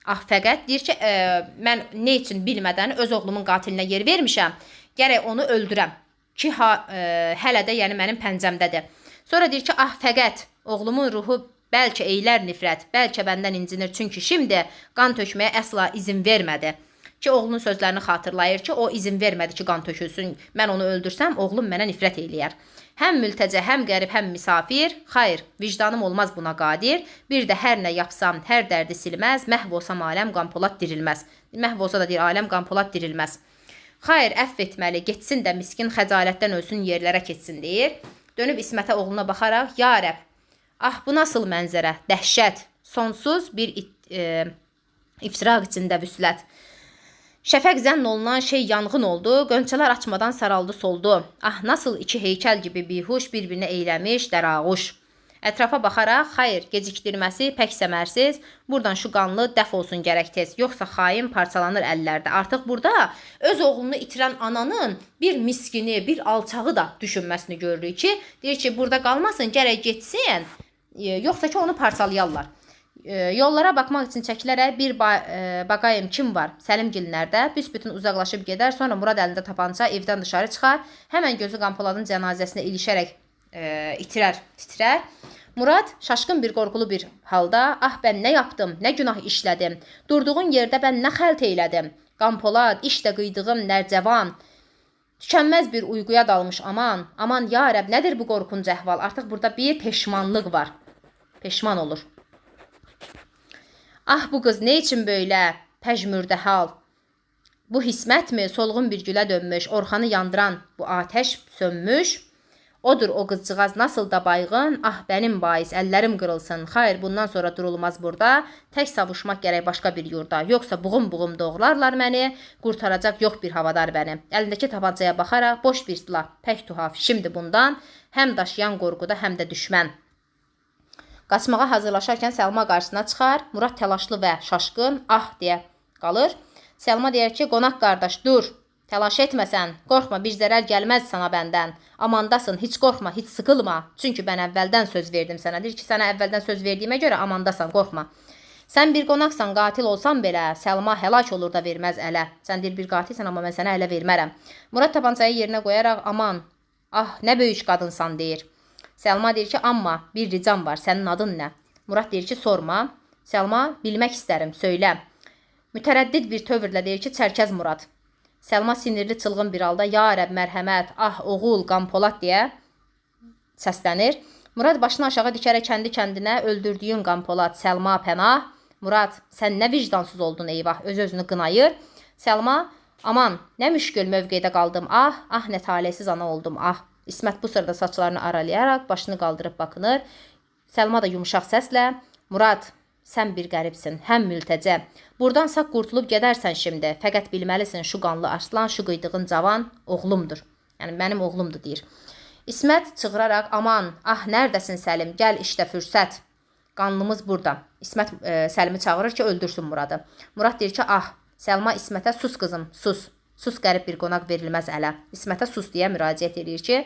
Ah, fəqət deyir ki, mən nə üçün bilmədən öz oğlumun qatilinə yer vermişəm, gərək onu öldürəm ki, hələ də yəni mənim pəncəmdədir. Sonra deyir ki, ah, fəqət oğlumun ruhu bəlkə eylər nifrət, bəlkə bəndən incinir, çünki şimdi qan tökməyə əsla izin vermədi. Ki, oğlunun sözlərini xatırlayır ki, o izin vermədi ki, qan tökülsün, mən onu öldürsəm, oğlum mənə nifrət eləyər. Həm mültəcə, həm qərib, həm misafir, xayır, vicdanım olmaz buna qadir. Bir də hər nə yapsam, hər dərdi silməz, məhv olsam aləm Qanpolad dirilməz. Məhv olsa da deyir, aləm Qanpolad dirilməz. Xayır, əfv etməli, getsin də miskin xəcalətdən ölsün, yerlərə ketsin deyir. Dönüb İsmətə oğluna baxaraq, ya Rəbb, ah bu nasıl mənzərə, dəhşət, sonsuz bir iftiraq içində vüslət. Şəfəq zənn olunan şey yanğın oldu, qönçələr açmadan saraldı, soldu. Ah, nasıl iki heykəl kimi bihuş bir-birinə eyləmiş dərağuş. Ətrafa baxaraq, xayır, gecikdirməsi pək səmərsiz, buradan şu qanlı dəf olsun gərək tez, yoxsa xain parçalanır əllərdə. Artıq burada öz oğlunu itirən ananın bir miskini, bir alçağı da düşünməsini görürük ki, deyir ki, burada qalmasın, gərək getsin, yoxsa ki, onu parçalayarlar. Yollara baxmaq üçün çəkilərək bir baqayım kim var? Səlimgil nərdə? Büsbütün uzaqlaşıb gedər. Sonra Murad əlində tapança evdən dışarı çıxar. Həmən gözü Qanpoladın cənazəsinə ilişərək itirər, titrər. Murad şaşqın bir qorxulu bir halda, ah mən nə yapdım, nə günah işlədim, durduğun yerdə mən nə xəlt eylədim. Qanpolad, işdə qıydığım nərcəvan, tükənməz bir uyquya dalmış aman, aman ya Rəbb, nədir bu qorxunc əhval? Artıq burada bir peşmanlıq var, peşman olur. Ah bu qız nə üçün belə pəjmürdə hal? Bu hismətmi solğun bir gülə dönmüş, Orxanı yandıran bu atəş sönmüş? Odur o qızcığaz nasıl da bayğın, ah bənim bais, əllərim qırılsın. Xayır, bundan sonra durulmaz burada, tək savuşmaq gərək başqa bir yurda. Yoxsa buğum-buğum doğrarlar məni, qurtaracaq yox bir havadar məni. Əlindəki tapancaya baxaraq boş bir silah, pək tuhaf, şimdi bundan həm daşıyan qorquda, həm də düşmən. Qaçmağa hazırlaşarkən Səlma qarşısına çıxar, Murad təlaşlı və şaşqın, ah deyə qalır. Səlma deyər ki, qonaq qardaş, dur, təlaş etməsən, qorxma, bir zərər gəlməz sana bəndən. Amandasın, heç qorxma, heç sıxılma, çünki mən əvvəldən söz verdim sənə. Deyir ki, sənə əvvəldən söz verdiyimə görə amandasan, qorxma. Sən bir qonaqsan, qatil olsan belə, Səlma həlak olur da verməz ələ. Sən deyir, bir qatilsən, amma mən sənə ələ vermərəm. Murad tapancayı yerinə qoyaraq, aman, ah, nə böyük qadınsan, deyir. Səlma deyir ki, amma bir ricam var, sənin adın nə? Murad deyir ki, sorma. Səlma, bilmək istərəm, söylə. Mütərəddid bir tövrlə deyir ki, Çərkəz Murad. Səlma sinirli çılğın bir halda, ya Rəbb, mərhəmət, ah, oğul, Qanpolad deyə səslənir. Murad başını aşağı dikərək kəndi kəndinə öldürdüyün Qanpolad, Səlma pənah. Murad, sən nə vicdansız oldun, eyvah, öz-özünü qınayır. Səlma, aman, nə müşkül mövqedə qaldım, ah, ah, nə taleysiz ana oldum, ah. İsmət bu sırada saçlarını aralayaraq başını qaldırıb baxınır. Səlma da yumşaq səslə, Murad, sən bir qəribsin, həm mültəcə. Buradan sağ qurtulub gedərsən şimdi. Fəqət bilməlisin, şu qanlı arslan, şu qıydığın cavan oğlumdur. Yəni, mənim oğlumdur, deyir. İsmət çığıraraq, aman, ah, nərdəsin Səlim, gəl işdə fürsət. Qanlımız burada. İsmət Səlimi çağırır ki, öldürsün Muradı. Murad deyir ki, ah, Səlma İsmətə sus qızım, sus. Sus, qərib bir qonaq verilməz ələ. İsmətə sus deyə müraciət edir ki,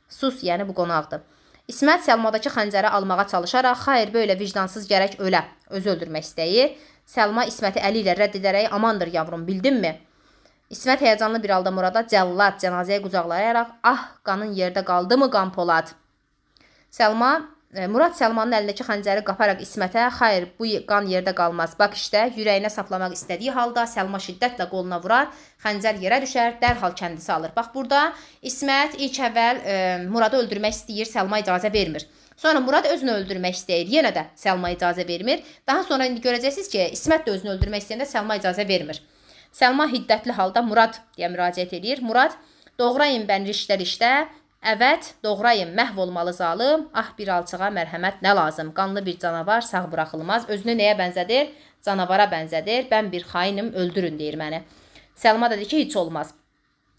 Sus, yəni bu qonaqdır. İsmət Səlmadakı xəncəri almağa çalışaraq, xayır, belə vicdansız gərək ölə, özü öldürmək istəyir. Səlma İsməti əli ilə rədd edərək, amandır yavrum, bildinmi? İsmət həyəcanlı bir halda Murada cəllad cənazəyə qucaqlayaraq, ah, qanın yerdə qaldı mı Qanpolad? Murad Səlmanın əlindəki xəncəri qaparaq İsmətə, xayır, bu qan yerdə qalmaz. Bax işte, ürəyinə saplamaq istədiyi halda Səlma şiddətlə qoluna vurar, xəncər yerə düşər, dərhal kəndisi alır. Bax, burada İsmət ilk əvvəl Muradı öldürmək istəyir, Səlma icazə vermir. Sonra Murad özünü öldürmək istəyir, yenə də Səlma icazə vermir. Daha sonra indi görəcəksiniz ki, İsmət də özünü öldürmək istəyəndə Səlma icazə vermir. Səlma hiddətli halda Murad deyə müraciət edir. Murad, doğrayın bən rişdə-rişdə, əvət, doğrayın, məhv olmalı zalım, ah bir alçağa mərhəmət nə lazım, qanlı bir canavar sağ buraxılmaz, özünü nəyə bənzədir? Canavara bənzədir, mən bir xainim, öldürün deyir məni. Səlma da deyir ki, heç olmaz.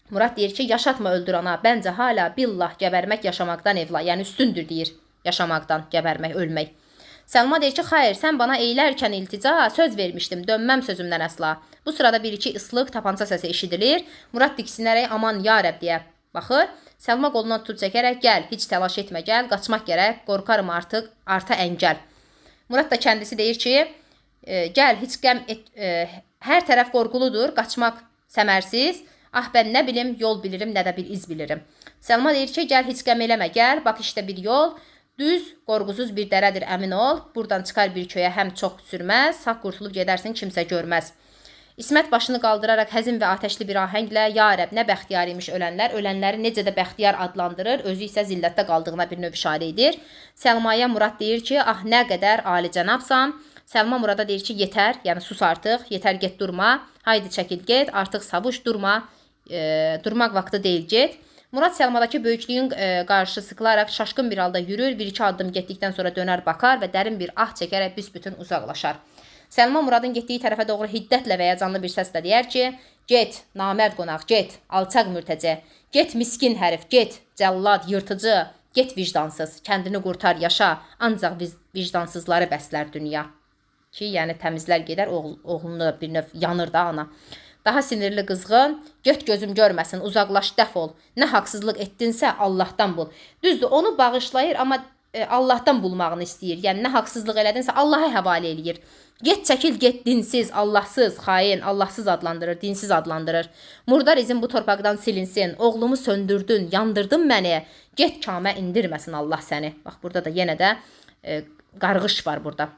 Murad deyir ki, yaşatma öldür ana, bəncə hala billah gəbərmək yaşamaqdan evla, yəni üstündür deyir, yaşamaqdan, gəbərmək, ölmək. Səlma deyir ki, xayır, sən bana eylərkən iltica, söz vermişdim, dönməm sözümdən əsla. Bu sırada bir-iki ıslıq tapança səsi eşidilir. Murad diksinərək aman ya Rəbb deyə baxır. Səlma qolundan tutub çəkərək, gəl, heç təlaş etmə, gəl, qaçmaq gərək, qorxarım artıq, arta əngəl. Murad da kəndisi deyir ki, gəl, heç qəm et, hər tərəf qorxuludur, qaçmaq səmərsiz. Ah, mən nə bilim, yol bilirim, nə də bir iz bilirim. Səlma deyir ki, gəl, heç qəm eləmə, gəl, bax işte bir yol. Düz, qorxusuz bir dərədir, əmin ol. Buradan çıxar bir köyə həm çox sürməz, sağ qurtulub gedərsin, kimsə görməz. İsmət başını qaldıraraq həzin və atəşli bir ahənglə, ya Rəbb, nə bəxtiyar imiş ölənlər, ölənləri necə də bəxtiyar adlandırır, özü isə zillətdə qaldığına bir növ işarə edir. Səlmaya Murad deyir ki, ah, nə qədər ali cənabsan. Səlma Murada deyir ki, yetər, yəni sus artıq, yetər, get, durma, haydi çəkil, get, artıq savuş, durma, durmaq vaxtı deyil, get. Murad Səlmadakı böyüklüyün qarşı sıxılaraq şaşqın bir halda yürür, bir-iki addım getdikdən sonra dönər baxar və dərin bir ah çəkərək büsbütün uzaqlaşar. Səlma Muradın getdiyi tərəfə doğru hiddətlə və həyəcanlı bir səslə deyər ki, get, namərd qonaq, get, alçaq mürtəcə, get, miskin hərif, get, cəllad, yırtıcı, get vicdansız, kəndini qurtar, yaşa, ancaq vicdansızları bəslər dünya. Ki, yəni təmizlər gedər, oğlunu da bir növ yanır da ana. Daha sinirli qızğın, get gözüm görməsin, uzaqlaş, dəf ol. Nə haqsızlıq etdinsə Allahdan bul. Düzdür, onu bağışlayır, amma Allahdan bulmağını istəyir. Yəni, nə haqsızlıq elədinsə Allaha həvalə eləyir. Get, çəkil, get, dinsiz, Allahsız, xain, Allahsız adlandırır, dinsiz adlandırır. Murdar izin bu torpaqdan silinsin, oğlumu söndürdün, yandırdın məni, get kamə indirməsin Allah səni. Bax, burada da yenə də qarğış var burada.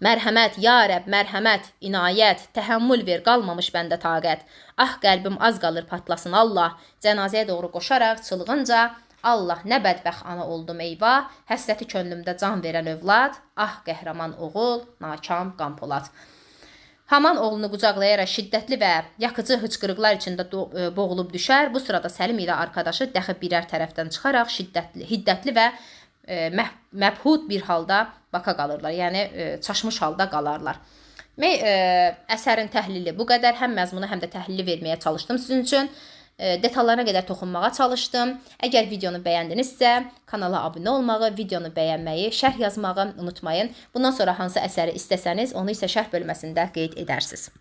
Mərhəmət, ya Rəbb, mərhəmət, inayət, təhəmmül ver, qalmamış bəndə taqət. Ah, qəlbim az qalır patlasın Allah, cənazəyə doğru qoşaraq çılğınca, Allah, nə bədbəxt ana oldum eyvah, həsrəti könlümdə can verən övlad, ah, qəhrəman oğul, nakam Qanpolad. Haman oğlunu qucaqlayaraq şiddətli və yakıcı hıçqırıqlar içində boğulub düşər. Bu sırada Səlim ilə arkadaşı dəxi birər tərəfdən çıxaraq şiddətli, hiddətli və məbhut bir halda baka qalırlar. Yəni, çaşmış halda qalarlar. Əsərin təhlili bu qədər. Həm məzmunu, həm də təhlili verməyə çalışdım sizin üçün. Detallarına qədər toxunmağa çalışdım. Əgər videonu bəyəndinizsə, kanala abunə olmağı, videonu bəyənməyi, şərh yazmağı unutmayın. Bundan sonra hansı əsəri istəsəniz, onu isə şərh bölməsində qeyd edərsiniz.